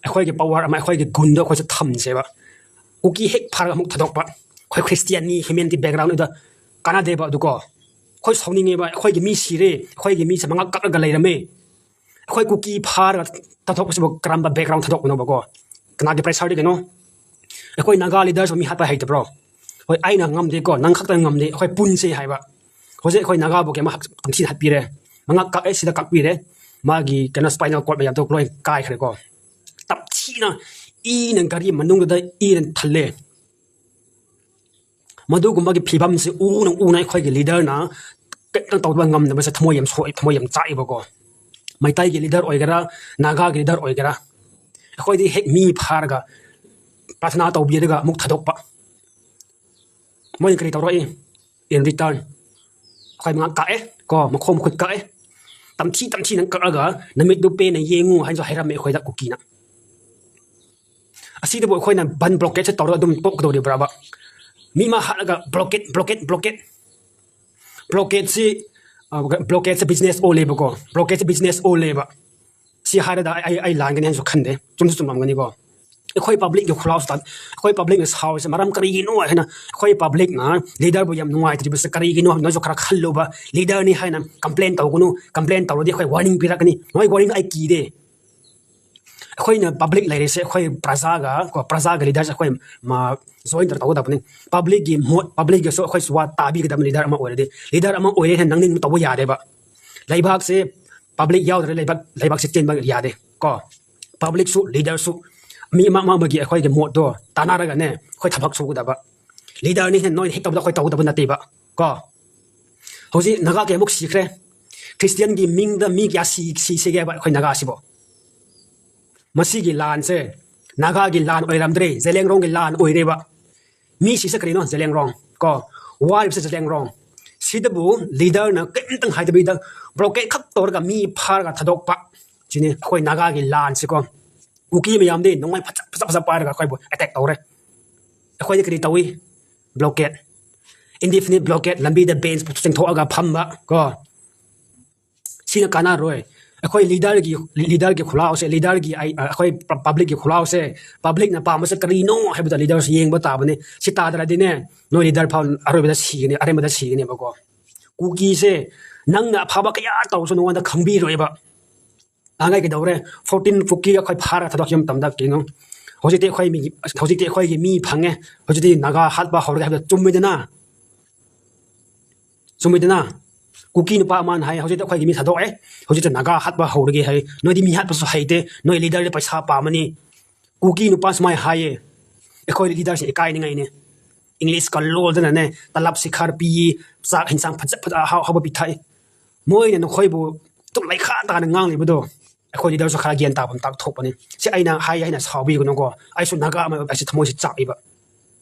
ꯑꯩꯈꯣꯏꯒꯤ ꯄꯋꯥꯔ ꯑꯃ, ꯑꯩꯈꯣꯏꯒꯤ ꯒꯨꯟꯗꯣ ꯑꯩꯈꯣꯏꯁꯨ ꯊꯝꯁꯦꯕ꯫ ꯀꯨꯀꯤ ꯍꯦꯛ ꯐꯥꯔꯒ ꯑꯃꯨꯛ ꯊꯥꯗꯣꯛꯄ, ꯑꯩꯈꯣꯏ ꯈ꯭ꯔꯤꯁꯇꯤꯌꯥꯟꯅꯤ, ꯍ꯭ꯌꯨꯃꯦꯅꯤꯇꯤ ꯕꯦꯛꯒ꯭ꯔꯥꯎꯟꯗꯨꯗ ꯀꯥꯟꯅꯗꯦꯕ ꯑꯗꯨꯀꯣ꯫ ꯑꯩꯈꯣꯏ ꯁꯥꯎꯅꯤꯡꯉꯦꯕ, ꯑꯩꯈꯣꯏꯒꯤ ꯃꯤ ꯁꯤꯔꯦ, ꯑꯩꯈꯣꯏꯒꯤ ꯃꯤꯁꯦ ꯃꯉꯛ ꯀꯛꯂꯒ ꯂꯩꯔꯝꯃꯦ꯫ ꯑꯩꯈꯣꯏ ꯀꯨꯀꯤ ꯐꯥꯔꯒ ꯊꯥꯗꯣꯛꯄꯁꯤꯕꯨ ꯀꯔꯝꯕ ꯕꯦꯛꯒ꯭ꯔꯥꯎꯟ ꯊꯥꯗꯣꯛꯄꯅꯣꯕꯀꯣ? ꯀꯅꯥꯒꯤ ꯄ꯭ꯔꯦꯁꯔꯗꯒꯤꯅꯣ? ꯑꯩꯈꯣꯏ ꯅꯥꯒꯥ ꯂꯤꯗꯔꯁꯨ ꯃꯤ ꯍꯥꯠꯄ ꯍꯩꯇꯕ꯭ꯔꯣ? ꯍꯣꯏ, ꯑꯩꯅ ꯉꯝꯗꯦꯀꯣ, ꯅꯪ ꯈꯛꯇ ꯉꯝꯗꯦ, ꯑꯩꯈꯣꯏ ꯄꯨꯟꯁꯦ ꯍꯥꯏꯕ꯫ ꯍꯧꯖꯤꯛ ꯑꯩꯈꯣꯏ ꯅꯥꯒꯥꯕꯨ ꯀꯩꯝ ꯍꯛ- ꯇꯝꯊꯤꯅ ꯍꯥꯠꯄꯤꯔꯦ, ꯃꯉꯛ ꯀꯛꯑꯦ, ꯁꯤꯗ ꯀꯛꯄꯤꯔꯦ, ꯃꯥꯒꯤ ꯀꯩꯅꯣ ꯁ꯭ꯄꯥꯏꯅꯦꯜ ꯀꯣꯔꯗ ꯃꯌꯥꯝꯗꯣ ꯂꯣꯏ ꯀꯥꯏꯈ꯭ꯔꯦꯀꯣ꯫ ꯇꯝꯊꯤꯅ ꯏꯅ ꯒꯥꯔꯤ ꯃꯅꯨꯡꯗꯨꯗ ꯏꯅ ꯊꯜꯂꯦ꯫ ꯃꯗꯨꯒꯨꯝꯕꯒꯤ ꯐꯤꯕꯝꯁꯤ ꯎꯅ ꯎꯅ ꯑꯩꯈꯣꯏꯒꯤ ꯂꯤꯗꯔꯅ ꯀꯔꯤꯝꯇ ꯇꯧꯕ ꯉꯝꯗꯕꯁꯦ ꯊꯃꯣꯏ ꯌꯥꯝ ꯁꯣꯛꯑꯦ, ꯊꯃꯣꯏ ꯌꯥꯝ ꯆꯥꯛꯑꯦꯕꯀꯣ꯫ ꯃꯩꯇꯩꯒꯤ ꯂꯤꯗꯔ ꯑꯣꯏꯒꯦꯔꯥ, ꯅꯥꯒꯥꯒꯤ ꯂꯤꯗꯔ ꯑꯣꯏꯒꯦꯔꯥ, ꯑꯩꯈꯣꯏꯗꯤ ꯍꯦꯛ ꯃꯤ ꯐꯥꯔꯒ ꯄ꯭ꯔꯥꯊꯅꯥ ꯇꯧꯕꯤꯔꯒ ꯑꯃꯨꯛ ꯊꯥꯗꯣꯛꯄ꯫ ꯃꯣꯏꯅ ꯀꯔꯤ ꯇꯧꯔꯛꯏ? In return ꯑꯩꯈꯣꯏ ꯃꯉꯛ ꯀꯛꯑꯦ ꯀꯣ, ꯃꯈꯣꯡ ꯃꯈꯨꯠ ꯀꯛꯑꯦ, ꯇꯝꯊꯤ ꯇꯝꯊꯤꯅ ꯀꯛꯑꯒ ꯅꯨꯃꯤꯠꯇꯨ ꯄꯦꯟꯅ ꯌꯦꯡꯉꯨ ꯍꯥꯏꯅꯁꯨ ꯍꯥꯏꯔꯝꯃꯦ ꯑꯩꯈꯣꯏꯗ ꯀꯨꯀꯤꯅ꯫ ꯑꯁꯤꯗꯕꯨ ꯑꯩꯈꯣꯏꯅ ꯕꯟ ꯕ꯭ꯂꯣꯀꯦꯠꯁꯦ ꯇꯧꯔꯒ ꯑꯗꯨꯝ ꯇꯣꯛꯀꯗꯧꯔꯤꯕ꯭ꯔꯕ? ꯃꯤ ꯑꯃ ꯍꯥꯠꯂꯒ ꯕ꯭ꯂꯣꯀꯦꯠ, ꯕ꯭ꯂꯣꯀꯦꯠ, ꯕ꯭ꯂꯣꯀꯦꯠ꯫ ꯕ꯭ꯂꯣꯀꯦꯠꯁꯤ, ꯑ, ꯕ꯭ꯂꯣꯀꯦꯠꯁꯦ ꯕꯤꯖꯤꯅꯦꯁ ꯑꯣꯜꯂꯦꯕꯀꯣ꯫ ꯕ꯭ꯂꯣꯀꯦꯠꯁꯦ ꯕꯤꯖꯤꯅꯦꯁ ꯑꯣꯜꯂꯦꯕ꯫ ꯁꯤ ꯍꯥꯏꯔꯗ ꯑꯩ, ꯑꯩ, ꯑꯩ ꯂꯥꯟꯒꯅꯤ ꯍꯥꯏꯅꯁꯨ ꯈꯟꯗꯦ꯫ ꯆꯨꯝꯁꯨ ꯆꯨꯝꯂꯝꯒꯅꯤꯀꯣ꯫ ꯑꯩꯈꯣꯏ ꯄꯕ꯭ꯂꯤꯛꯀꯤ ꯈꯨꯜꯂꯥꯎꯁꯤꯗ ꯑꯩꯈꯣꯏ ꯄꯕ꯭ꯂꯤꯛꯅ ꯁꯥꯎꯔꯤꯁꯦ ꯃꯔꯝ ꯀꯔꯤꯒꯤꯅꯣ ꯍꯥꯏꯅ, ꯑꯩꯈꯣꯏ ꯄꯕ꯭ꯂꯤꯛꯅ ꯂꯤꯗꯔꯕꯨ ꯌꯥꯝ ꯅꯨꯡꯉꯥꯏꯇ꯭ꯔꯤꯕꯁꯦ ꯀꯔꯤꯒꯤꯅꯣ ꯍꯥꯏꯕ ꯅꯣꯏꯁꯨ ꯈꯔ ꯈꯜꯂꯨꯕ꯫ ꯂꯤꯗꯔꯅꯤ ꯍꯥꯏꯅ ꯀꯝꯄ꯭ꯂꯦꯟ ꯇꯧꯒꯅꯨ꯫ ꯀꯝꯄ꯭ꯂꯦꯟ ꯇꯧꯔꯗꯤ ꯑꯩꯈꯣꯏ ꯋꯥꯔꯅꯤꯡ ꯄꯤꯔꯛꯀꯅꯤ꯫ ꯅꯣꯏ ꯋꯥꯔꯅꯤꯡ ꯑꯩ ꯀꯤꯗꯦ꯫ ꯑꯩꯈꯣꯏꯅ ꯄꯕ꯭ꯂꯤꯛ ꯂꯩꯔꯤꯁꯦ ꯑꯩꯈꯣꯏ ꯄ꯭ꯔꯖꯥꯒ ꯀꯣ, ꯄ꯭ꯔꯖꯥꯒ ꯂꯤꯗꯔꯁꯦ ꯑꯩꯈꯣꯏ ꯖꯣꯏꯟ ꯇꯧꯒꯗꯕꯅꯤ꯫ ꯄꯕ꯭ꯂꯤꯛꯀꯤ ꯃꯣꯠ, ꯄꯕ꯭ꯂꯤꯛꯀꯤꯁꯨ ꯑꯩꯈꯣꯏꯁꯨ ꯋꯥ ꯇꯥꯕꯤꯒꯗꯕꯅꯤ꯫ ꯂꯤꯗꯔ ꯑꯃ ꯑꯣꯏꯔꯗꯤ, ꯂꯤꯗꯔ ꯑꯃ ꯑꯣꯏꯔꯦ ꯍꯥꯏꯅ ꯅꯪꯅꯤꯡꯕ ꯇꯧꯕ ꯌꯥꯗꯦꯕ꯫ ꯂꯩꯕꯥꯛꯁꯦ ꯄꯕ꯭ꯂꯤꯛ ꯌꯥꯎꯗ꯭ꯔꯦ, ꯂꯩꯕꯥꯛ, ꯂꯩꯕꯥꯛꯁꯦ ꯆꯦꯟꯕ ꯌꯥꯗꯦ ꯀꯣ꯫ ꯄꯕ꯭ꯂꯤꯛꯁꯨ ꯂꯤꯗꯔꯁꯨ ꯃꯤ ꯑꯃ ꯑꯃꯒꯤ ꯑꯩꯈꯣꯏꯒꯤ ꯃꯣꯠꯇꯣ ꯇꯥꯟꯅꯔꯒꯅꯦ ꯑꯩꯈꯣꯏ ꯊꯕꯛ ꯁꯨꯒꯗꯕ꯫ ꯂꯤꯗꯔꯅꯤ ꯍꯦꯟꯅ ꯅꯣꯏꯅ ꯍꯦꯛ ꯇꯧꯕꯗ ꯑꯩꯈꯣꯏ ꯇꯧꯒꯗꯕ ꯅꯠꯇꯦꯕ ꯀꯣ꯫ ꯍꯧꯖꯤꯛ ꯅꯥꯒꯥ ꯀꯌꯥꯃꯨꯛ ꯁꯤꯈ꯭ꯔꯦ? ꯈ꯭ꯔꯤꯁꯇꯤꯌꯥꯟꯒꯤ ꯃꯤꯡꯗ ꯃꯤ ꯀꯌꯥ ꯁꯤ, ꯁꯤꯁꯤꯒꯦꯕ ꯑꯩꯈꯣꯏ ꯅꯥꯒꯥꯁꯤꯕꯣ? ꯃꯁꯤꯒꯤ ꯂꯥꯟꯁꯦ ꯅꯥꯒꯥꯒꯤ ꯂꯥꯟ ꯑꯣꯏꯔꯝꯗ꯭ꯔꯦ, ꯖꯦꯂꯦꯡꯔꯣꯡꯒꯤ ꯂꯥꯟ ꯑꯣꯏꯔꯦꯕ꯫ ꯃꯤ ꯁꯤꯁꯦ ꯀꯔꯤꯅꯣ? ꯖꯦꯂꯦꯡꯔꯣꯡ ꯀꯣ꯫ ꯋꯥꯔꯤꯕꯁꯦ ꯖꯦꯂꯦꯡꯔꯣꯡ꯫ ꯁꯤꯗꯕꯨ ꯂꯤꯗꯔꯅ ꯀꯔꯤꯝꯇꯪ ꯍꯥꯏꯗꯕꯤꯗ ꯕ꯭ꯂꯣꯀꯦꯠ ꯈꯛ ꯇꯧꯔꯒ ꯃꯤ ꯐꯥꯔꯒ ꯊꯥꯗꯣꯛꯄ꯫ ꯁꯤꯅꯤ ꯑꯩꯈꯣꯏ ꯅꯥꯒꯥꯒꯤ ꯂꯥꯟꯁꯤꯀꯣ꯫ ꯀꯨꯀꯤ ꯃꯌꯥꯝꯗꯤ ꯅꯣꯡꯃꯩ ꯐꯖ ꯐꯖ ꯐꯖ ꯄꯥꯏꯔꯒ ꯑꯩꯈꯣꯏꯕꯨ ꯑꯦꯇꯦꯛ ꯇꯧꯔꯦ꯫ ꯑꯩꯈꯣꯏꯗꯤ ꯀꯔꯤ ꯇꯧꯏ? ꯕ꯭ꯂꯣꯀꯦꯠ, ꯏꯟꯗꯤꯐꯤꯅꯤꯠ ꯕ꯭ꯂꯣꯀꯦꯠ, ꯂꯝꯕꯤꯗ ꯕꯦꯟꯁ ꯆꯤꯡꯊꯣꯛꯑꯒ ꯐꯝꯕ ꯀꯣ꯫ ꯁꯤꯅ ꯀꯥꯟꯅꯔꯣꯏ꯫ ꯑꯩꯈꯣꯏ ꯂꯤꯗꯔꯒꯤ, ꯂꯤꯗꯔꯒꯤ ꯈꯨꯜꯂꯥꯎꯁꯦ, ꯂꯤꯗꯔꯒꯤ ꯑꯩ-, ꯑꯩꯈꯣꯏ ꯄ-, ꯄꯕ꯭ꯂꯤꯛꯀꯤ ꯈꯨꯜꯂꯥꯎꯁꯦ, ꯄꯕ꯭ꯂꯤꯛꯅ ꯄꯥꯝꯕꯁꯦ ꯀꯔꯤꯅꯣ ꯍꯥꯏꯕꯗ ꯂꯤꯗꯔꯁꯦ ꯌꯦꯡꯕ ꯇꯥꯕꯅꯦ꯫ ꯁꯤ ꯇꯥꯗ꯭ꯔꯗꯤꯅꯦ, ꯅꯣꯏ ꯂꯤꯗꯔ ꯐꯥꯎ ꯑꯔꯣꯏꯕꯗ ꯁꯤꯒꯅꯤ, ꯑꯔꯦꯝꯕꯗ ꯁꯤꯒꯅꯦꯕꯀꯣ꯫ ꯀꯨꯀꯤꯁꯦ ꯅꯪꯅ ꯑꯐꯕ ꯀꯌꯥ ꯇꯧꯔꯁꯨ ꯅꯉꯣꯟꯗ ꯈꯪꯕꯤꯔꯣꯏꯕ꯫ ꯅꯍꯥꯟꯒꯩ ꯀꯩꯗꯧꯔꯦ? ꯐꯣꯔꯇꯤꯟ ꯀꯨꯀꯤ ꯑꯩꯈꯣꯏ ꯐꯥꯔꯒ ꯊꯥꯗꯣꯛꯈꯤꯕ ꯃꯇꯝꯗ ꯀꯩꯅꯣ, ꯍꯧꯖꯤꯛꯇꯤ ꯑꯩꯈꯣꯏ ꯃꯤꯒꯤ, ꯍꯧꯖꯤꯛꯇꯤ ꯑꯩꯈꯣꯏꯒꯤ ꯃꯤ ꯐꯪꯉꯦ, ꯍꯧꯖꯤꯛꯇꯤ ꯅꯥꯒꯥ ꯍꯥꯠꯄ ꯍꯧꯔꯒꯦ ꯍꯥꯏꯕꯗꯣ ꯆꯨꯝꯃꯤꯗꯅ? ꯆꯨꯝꯃꯤꯗꯅ? ꯀꯨꯀꯤ ꯅꯨꯄꯥ ꯑꯃꯅ ꯍꯥꯏ, "ꯍꯧꯖꯤꯛꯇꯤ ꯑꯩꯈꯣꯏꯒꯤ ꯃꯤ ꯊꯥꯗꯣꯛꯑꯦ, ꯍꯧꯖꯤꯛꯇꯤ ꯅꯥꯒꯥ ꯍꯥꯠꯄ ꯍꯧꯔꯒꯦ" ꯍꯥꯏ꯫ "ꯅꯣꯏꯗꯤ ꯃꯤ ꯍꯥꯠꯄꯁꯨ ꯍꯩꯇꯦ, ꯅꯣꯏ ꯂꯤꯗꯔꯗꯤ ꯄꯩꯁꯥ ꯄꯥꯝꯃꯅꯤ"꯫ ꯀꯨꯀꯤ ꯅꯨꯄꯥ ꯁꯨꯃꯥꯏꯅ ꯍꯥꯏꯌꯦ꯫ ꯑꯩꯈꯣꯏ ꯂꯤꯗꯔꯁꯦ ꯏꯀꯥꯏꯅꯤꯡꯉꯥꯏꯅꯦ꯫ ꯏꯪꯂꯤꯁꯀ ꯂꯣꯜꯗꯅꯅꯦ, ꯇꯂꯞ ꯁꯤꯈꯥꯔ ꯄꯤꯌꯦ, ꯆꯥꯛ ꯍꯦꯟꯁꯥꯡ ꯐꯖ ꯐꯖ ꯑꯍꯥꯎ ꯑꯍꯥꯎꯕ ꯄꯤꯊꯛꯏ꯫ ꯃꯣꯏꯅ ꯅꯈꯣꯏꯕꯨ ꯑꯗꯨꯝ ꯂꯩꯈꯥ ꯇꯥꯅ ꯉꯥꯡꯂꯤꯕꯗꯣ, ꯑꯩꯈꯣꯏ ꯂꯤꯗꯔꯁꯨ ꯈꯔ ꯒ꯭ꯌꯥꯟ ꯇꯥꯐꯝ ꯇꯥꯛꯊꯣꯛꯄꯅꯤ꯫ ꯁꯤ ꯑꯩꯅ ꯍꯥꯏ ꯍꯥꯏꯅ ꯁꯥꯎꯕꯤꯒꯅꯨꯀꯣ꯫ ꯑꯩꯁꯨ ꯅꯥꯒꯥ ꯑꯃ ꯑꯣꯏꯕ ꯑꯩꯁꯦ ꯊꯃꯣꯏꯁꯦ ꯆꯥꯛꯏꯕ꯫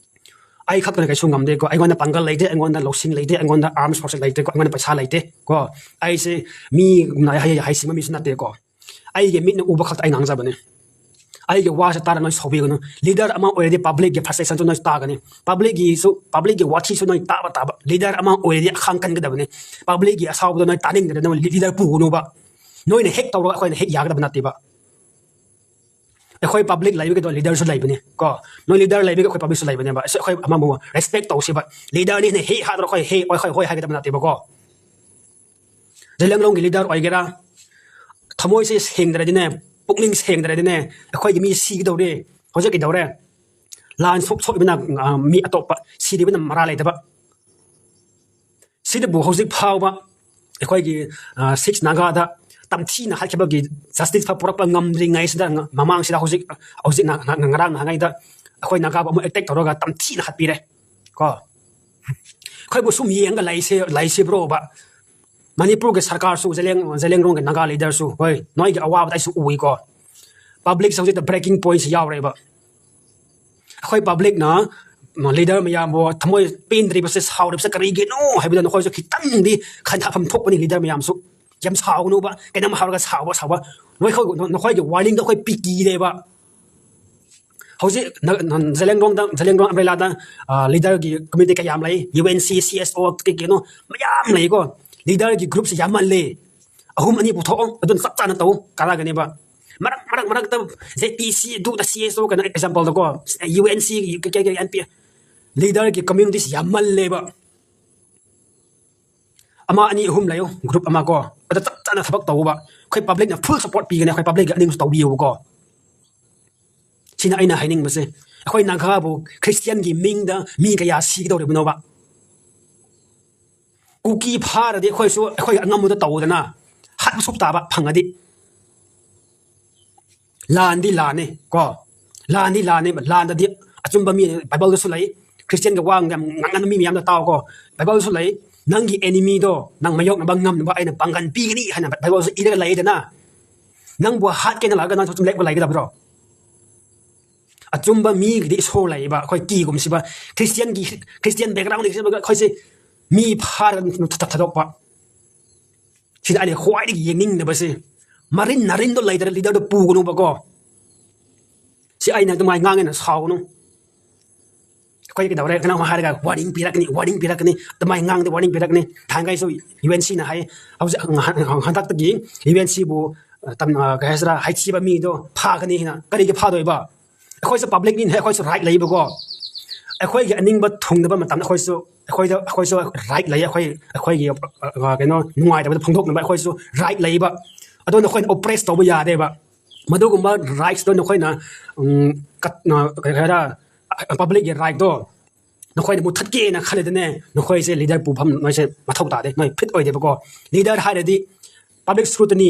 ꯑꯩ ꯈꯛꯇꯅ ꯀꯩꯁꯨ ꯉꯝꯗꯦꯀꯣ꯫ ꯑꯩꯉꯣꯟꯗ ꯄꯥꯡꯒꯜ ꯂꯩꯇꯦ, ꯑꯩꯉꯣꯟꯗ ꯂꯧꯁꯤꯡ ꯂꯩꯇꯦ, ꯑꯩꯉꯣꯟꯗ ꯑꯥꯔꯝꯁ ꯐꯣꯔꯁ ꯂꯩꯇꯦꯀꯣ, ꯑꯩꯉꯣꯟꯗ ꯄꯩꯁꯥ ꯂꯩꯇꯦ ꯀꯣ꯫ ꯑꯩꯁꯦ ꯃꯤ ꯍꯩ-, ꯍꯩꯁꯤꯡꯕ ꯃꯤꯁꯨ ꯅꯠꯇꯦꯀꯣ꯫ ꯑꯩꯒꯤ ꯃꯤꯠꯅ ꯎꯕ ꯈꯛꯇ ꯑꯩ ꯉꯥꯡꯖꯕꯅꯦ꯫ ꯑꯩꯒꯤ ꯋꯥꯁꯦ ꯇꯥꯔ ꯅꯣꯏ ꯁꯥꯎꯕꯤꯒꯅꯨ꯫ ꯂꯤꯗꯔ ꯑꯃ ꯑꯣꯏꯔꯗꯤ ꯄꯕ꯭ꯂꯤꯛꯀꯤ ꯐ꯭ꯔꯁꯇ꯭ꯔꯦꯁꯟꯁꯨ ꯅꯣꯏ ꯇꯥꯒꯅꯤ꯫ ꯄꯕ꯭ꯂꯤꯛꯀꯤꯁꯨ, ꯄꯕ꯭ꯂꯤꯛꯀꯤ ꯋꯥꯊꯤꯁꯨ ꯅꯣꯏ ꯇꯥꯕ ꯇꯥꯕ꯫ ꯂꯤꯗꯔ ꯑꯃ ꯑꯣꯏꯔꯗꯤ ꯑꯈꯥꯡ ꯀꯟꯒꯗꯕꯅꯤ꯫ ꯄꯕ꯭ꯂꯤꯛꯀꯤ ꯑꯁꯥꯎꯕꯗꯣ ꯅꯣꯏ ꯇꯥꯅꯤꯡꯗ꯭ꯔꯗꯤ ꯅꯣꯏ ꯂꯤ-, ꯂꯤꯗꯔ ꯄꯨꯒꯅꯨꯕ꯫ ꯅꯣꯏꯅ ꯍꯦꯛ ꯇꯧꯔꯒ ꯑꯩꯈꯣꯏꯅ ꯍꯦꯛ ꯌꯥꯒꯗꯕ ꯅꯠꯇꯦꯕ꯫ ꯑꯩꯈꯣꯏ ꯄꯕ꯭ꯂꯤꯛ ꯂꯩꯕꯒꯤꯗꯣ ꯂꯤꯗꯔꯁꯨ ꯂꯩꯕꯅꯤ ꯀꯣ꯫ ꯅꯣꯏ ꯂꯤꯗꯔ ꯂꯩꯕꯒꯤ ꯑꯩꯈꯣꯏ ꯄꯕ꯭ꯂꯤꯛꯁꯨ ꯂꯩꯕꯅꯦꯕ꯫ ꯑꯩꯈꯣꯏ ꯑꯃꯕꯨ ꯔꯦꯁꯄꯦꯛ ꯇꯧꯁꯤꯕ꯫ ꯂꯤꯗꯔꯅꯤꯅ ꯍꯦꯛ ꯍꯥꯏꯗ꯭ꯔꯣ ꯑꯩꯈꯣꯏ ꯍꯦꯛ ꯍꯣꯏ ꯍꯣꯏ ꯍꯣꯏ ꯍꯥꯏꯒꯗꯕ ꯅꯠꯇꯦꯕꯀꯣ꯫ ꯖꯦꯂꯦꯡꯔꯣꯡꯒꯤ ꯂꯤꯗꯔ ꯑꯣꯏꯒꯦꯔꯥ, ꯊꯃꯣꯏꯁꯦ ꯁꯦꯡꯗ꯭ꯔꯗꯤꯅꯦ, ꯄꯨꯛꯅꯤꯡ ꯁꯦꯡꯗ꯭ꯔꯗꯤꯅꯦ, ꯑꯩꯈꯣꯏꯒꯤ ꯃꯤ ꯁꯤꯒꯗꯧꯔꯦ꯫ ꯍꯧꯖꯤꯛ ꯀꯩꯗꯧꯔꯦ? ꯂꯥꯟ ꯁꯣꯛ ꯁꯣꯛꯏꯕꯅ, ꯑ, ꯃꯤ ꯑꯇꯣꯞꯄ, ꯁꯤꯔꯤꯕꯅ ꯃꯔꯥ ꯂꯩꯇꯕ꯫ ꯁꯤꯗꯕꯨ ꯍꯧꯖꯤꯛ ꯐꯥꯎꯕ ꯑꯩꯈꯣꯏꯒꯤ, ꯑ, ꯁꯤꯛꯁ ꯅꯥꯒꯥꯗ ꯇꯝꯊꯤꯅ ꯍꯥꯠꯈꯤꯕꯒꯤ ꯖꯁꯇꯤꯁ ꯐꯥꯎ ꯄꯨꯔꯛꯄ ꯉꯝꯗ꯭ꯔꯤꯉꯩꯁꯤꯗ, ꯉ-, ꯃꯃꯥꯡꯁꯤꯗ ꯍꯧꯖꯤꯛ, ꯍꯧꯖꯤꯛ ꯅ-, ꯅ-, ꯉꯔꯥꯡ ꯅꯍꯥꯟꯉꯩꯗ ꯑꯩꯈꯣꯏ ꯅꯥꯒꯥꯕꯨ ꯑꯃꯨꯛ ꯑꯦꯇꯦꯛ ꯇꯧꯔꯒ ꯇꯝꯊꯤꯅ ꯍꯥꯠꯄꯤꯔꯦ ꯀꯣ꯫ ꯑꯩꯈꯣꯏꯕꯨ ꯁꯨꯝ ꯌꯦꯡꯉꯒ ꯂꯩꯁꯦ-, ꯂꯩꯁꯤꯕ꯭ꯔꯣꯕ? ꯃꯅꯤꯄꯨꯔꯒꯤ ꯁꯔꯀꯥꯔꯁꯨ, ꯖꯦꯂꯦꯡ-, ꯖꯦꯂꯦꯡꯔꯣꯡꯒꯤ ꯅꯥꯒꯥ ꯂꯤꯗꯔꯁꯨ, ꯍꯣꯏ, ꯅꯣꯏꯒꯤ ꯑꯋꯥꯕꯗ ꯑꯩꯁꯨ ꯎꯏꯀꯣ꯫ ꯄꯕ꯭ꯂꯤꯛꯁꯦ ꯍꯧꯖꯤꯛꯇ ꯕ꯭ꯔꯦꯀꯤꯡ ꯄꯣꯏꯟꯠꯁ ꯌꯥꯎꯔꯦꯕ꯫ ꯑꯩꯈꯣꯏ ꯄꯕ꯭ꯂꯤꯛꯅ, ꯎꯝ, ꯂꯤꯗꯔ ꯃꯌꯥꯝꯕꯨ ꯊꯃꯣꯏ ꯄꯦꯟꯗ꯭ꯔꯤꯕꯁꯦ, ꯁꯥꯎꯔꯤꯕꯁꯦ ꯀꯔꯤꯒꯤꯅꯣ ꯍꯥꯏꯕꯗ ꯅꯈꯣꯏꯁꯨ ꯈꯤꯇꯪꯗꯤ ꯈꯟꯊꯐꯝ ꯊꯣꯛꯄꯅꯤ꯫ ꯂꯤꯗꯔ ꯃꯌꯥꯝꯁꯨ ꯌꯥꯝ ꯁꯥꯎꯒꯅꯨꯕ, ꯀꯩꯅꯣꯝ ꯍꯥꯏꯔꯒ ꯁꯥꯎꯕ, ꯁꯥꯎꯕ꯫ ꯅꯈꯣꯏ, ꯅꯈꯣꯏꯒꯤ ꯋꯥꯔꯅꯤꯡꯗꯣ ꯑꯩꯈꯣꯏ ꯄꯤꯀꯤꯔꯦꯕ꯫ ꯍꯧꯖꯤꯛ ꯅ-, ꯅ-, ꯖꯦꯂꯦꯡꯔꯣꯡꯗ, ꯖꯦꯂꯦꯡꯔꯣꯡ ꯑꯝꯕ꯭ꯔꯦꯂꯥꯗ, ꯑ, ꯂꯤꯗꯔꯒꯤ ꯀꯃꯤꯇꯤ ꯀꯌꯥꯝ ꯂꯩ? U N C, C S ꯑꯣ, ꯀꯩ ꯀꯩꯅꯣ ꯃꯌꯥꯝ ꯂꯩꯀꯣ꯫ ꯂꯤꯗꯔꯒꯤ ꯒ꯭ꯔꯨꯞꯁꯦ ꯌꯥꯝꯃꯜꯂꯦ꯫ ꯑꯍꯨꯝ ꯑꯅꯤ ꯄꯨꯊꯣꯛꯑꯣ, ꯑꯗꯨꯅ ꯆꯞ ꯆꯥꯅ ꯇꯧ, ꯀꯥꯟꯅꯒꯅꯦꯕ꯫ ꯃꯔꯛ, ꯃꯔꯛ, ꯃꯔꯛꯇ ꯖꯦ ꯄꯤ ꯁꯤ ꯑꯗꯨꯗ ꯁꯤ ꯑꯦꯁ ꯑꯣ ꯀꯩꯅꯣ ꯑꯦꯛꯖꯥꯝꯄꯜꯗꯀꯣ, ꯌꯨ ꯑꯦꯟ ꯁꯤ, ꯀꯩ, ꯀꯩ, ꯑꯦꯟ ꯄꯤ, ꯂꯤꯗꯔꯒꯤ ꯀꯃ꯭ꯌꯨꯅꯤꯇꯤꯁꯦ ꯌꯥꯝꯃꯜꯂꯦꯕ꯫ ꯑꯃ, ꯑꯅꯤ, ꯑꯍꯨꯝ ꯂꯩꯌꯣ, ꯒ꯭ꯔꯨꯞ ꯑꯃ ꯀꯣ, ꯑꯗ ꯆꯞ ꯆꯥꯅ ꯊꯕꯛ ꯇꯧꯕ꯫ ꯑꯩꯈꯣꯏ ꯄꯕ꯭ꯂꯤꯛꯅ ꯐꯨꯜ ꯁꯞꯄꯣꯔꯠ ꯄꯤꯒꯅꯤ, ꯑꯩꯈꯣꯏ ꯄꯕ꯭ꯂꯤꯛꯀꯤ ꯑꯅꯤꯡꯁꯨ ꯇꯧꯕꯤꯌꯨꯀꯣ꯫ ꯁꯤꯅ ꯑꯩꯅ ꯍꯥꯏꯅꯤꯡꯕꯁꯦ꯫ ꯑꯩꯈꯣꯏ ꯅꯥꯒꯥꯕꯨ ꯈ꯭ꯔꯤꯁꯇꯤꯌꯥꯟꯒꯤ ꯃꯤꯡꯗ ꯃꯤ ꯀꯌꯥ ꯁꯤꯒꯗꯧꯔꯤꯕꯅꯣꯕ? ꯀꯨꯀꯤ ꯐꯥꯔꯗꯤ ꯑꯩꯈꯣꯏꯁꯨ ꯑꯩꯈꯣꯏ ꯑꯉꯝꯕꯗ ꯇꯧꯗꯅ ꯍꯥꯠꯄ ꯁꯨꯛ ꯇꯥꯕ ꯐꯪꯉꯗꯤ꯫ ꯂꯥꯟꯗꯤ ꯂꯥꯟꯅꯤ ꯀꯣ, ꯂꯥꯟꯗꯤ ꯂꯥꯟꯅꯤ꯫ ꯂꯥꯟꯗꯗꯤ ꯑꯆꯨꯝꯕ ꯃꯤ ꯕꯥꯏꯕꯜꯗꯁꯨ ꯂꯩ, ꯈ꯭ꯔꯤꯁꯇꯤꯌꯥꯟꯒꯤ ꯋꯥ ꯌꯥꯝ ꯉꯥꯡꯒꯟꯕ ꯃꯤ ꯃꯌꯥꯝꯅ ꯇꯥꯎꯀꯣ꯫ ꯕꯥꯏꯕꯜꯗꯁꯨ ꯂꯩ, "ꯅꯪꯒꯤ ꯑꯦꯅꯤꯃꯤꯗꯣ ꯅꯪ ꯃꯥꯌꯣꯛꯅꯕ ꯉꯝꯅꯕ ꯑꯩꯅ ꯄꯥꯡꯒꯜ ꯄꯤꯒꯅꯤ" ꯍꯥꯏꯅ ꯕꯥꯏꯕꯜꯁꯨ ꯏꯔꯒ ꯂꯩꯗꯅ꯫ ꯅꯪꯕꯨ ꯍꯥꯠꯀꯦꯅ ꯂꯥꯛꯑꯒ ꯅꯪꯁꯨ ꯑꯗꯨꯝ ꯂꯦꯞꯄ ꯂꯩꯒꯗꯕ꯭ꯔꯣ? ꯑꯆꯨꯝꯕ ꯃꯤꯒꯤꯗꯤ ꯏꯁꯣꯔ ꯂꯩꯌꯦꯕ꯫ ꯑꯩꯈꯣꯏ ꯀꯤꯒꯨꯝꯁꯤꯕ ꯈ꯭ꯔꯤꯁꯇꯤꯌꯥꯟꯒꯤ, ꯈ꯭ꯔꯤꯁꯇꯤꯌꯥꯟ ꯕꯦꯛꯒ꯭ꯔꯥꯎꯟꯗꯒꯤ ꯆꯠꯂꯒ ꯑꯩꯈꯣꯏꯁꯦ ꯃꯤ ꯐꯥꯔꯒ ꯊ-, ꯊ-, ꯊꯥꯗꯣꯛꯄ꯫ ꯁꯤꯗ ꯑꯩꯅ ꯈ꯭ꯋꯥꯏꯗꯒꯤ ꯌꯦꯡꯅꯤꯡꯗꯕꯁꯦ꯫ ꯃꯔꯤꯟ ꯅꯔꯤꯟꯗꯣ ꯂꯩꯇ꯭ꯔ ꯂꯤꯗꯔꯗꯣ ꯄꯨꯒꯅꯨꯕꯀꯣ꯫ ꯁꯤ ꯑꯩꯅ ꯑꯗꯨꯃꯥꯏꯅ ꯉꯥꯡꯉꯦꯅ ꯁꯥꯎꯒꯅꯨ꯫ ꯑꯩꯈꯣꯏ ꯀꯩꯗꯧꯔꯦ? ꯀꯅꯥ ꯍꯥꯏꯔꯒ ꯋꯥꯔꯅꯤꯡ ꯄꯤꯔꯛꯀꯅꯤ, ꯋꯥꯔꯅꯤꯡ ꯄꯤꯔꯛꯀꯅꯤ, ꯑꯗꯨꯃꯥꯏꯅ ꯉꯥꯡꯗꯤ ꯋꯥꯔꯅꯤꯡ ꯄꯤꯔꯛꯀꯅꯤ꯫ ꯊꯥꯡꯒꯩꯁꯨ ꯌꯨ ꯑꯦꯟ ꯁꯤꯅ ꯍꯥꯏ, ꯍꯧꯖꯤꯛ ꯉꯍꯥꯟ-, ꯍꯟꯗꯛꯇꯒꯤ ꯌꯨ ꯑꯦꯟ ꯁꯤꯕꯨ ꯀꯩ ꯍꯥꯏꯁꯤꯔꯥ, ꯍꯩꯊꯤꯕ ꯃꯤꯗꯣ ꯐꯥꯒꯅꯤ ꯍꯥꯏꯅ꯫ ꯀꯔꯤꯒꯤ ꯐꯥꯗꯣꯏꯕ? ꯑꯩꯈꯣꯏꯁꯨ ꯄꯕ꯭ꯂꯤꯛꯅꯤꯅ ꯑꯩꯈꯣꯏꯁꯨ ꯔꯥꯏꯠ ꯂꯩꯕꯀꯣ꯫ ꯑꯩꯈꯣꯏꯒꯤ ꯑꯅꯤꯡꯕ ꯊꯨꯡꯅꯕ ꯃꯇꯝꯗ ꯑꯩꯈꯣꯏꯁꯨ ꯑꯩꯈꯣꯏꯗ ꯑꯩꯈꯣꯏꯁꯨ ꯔꯥꯏꯠ ꯂꯩ꯫ ꯑꯩꯈꯣꯏ ꯑꯩꯈꯣꯏꯒꯤ ꯀꯩꯅꯣ ꯅꯨꯡꯉꯥꯏꯇꯕꯗ ꯐꯣꯡꯗꯣꯛꯅꯕ ꯑꯩꯈꯣꯏꯁꯨ ꯔꯥꯏꯠ ꯂꯩꯕ꯫ ꯑꯗꯣ ꯅꯈꯣꯏꯅ ꯑꯣꯄ꯭ꯔꯦꯁ ꯇꯧꯕ ꯌꯥꯗꯦꯕ꯫ ꯃꯗꯨꯒꯨꯝꯕ ꯔꯥꯏꯠꯁꯇꯣ ꯅꯈꯣꯏꯅ ꯀꯩ ꯍꯥꯏꯔ, ꯄꯕ꯭ꯂꯤꯛꯀꯤ ꯔꯥꯏꯠꯇꯣ ꯅꯈꯣꯏꯅ ꯃꯨꯠꯊꯠꯀꯦꯅ ꯈꯜꯂꯗꯤꯅꯦ, ꯅꯈꯣꯏꯁꯦ ꯂꯤꯗꯔ ꯄꯨꯐꯝ ꯅꯣꯏꯁꯦ ꯃꯊꯧ ꯇꯥꯗꯦ꯫ ꯅꯣꯏ ꯐꯤꯠ ꯑꯣꯏꯗꯦꯕꯀꯣ꯫ ꯂꯤꯗꯔ ꯍꯥꯏꯔꯗꯤ ꯄꯕ꯭ꯂꯤꯛ ꯁ꯭ꯀ꯭ꯔꯨꯇꯤꯅꯤ,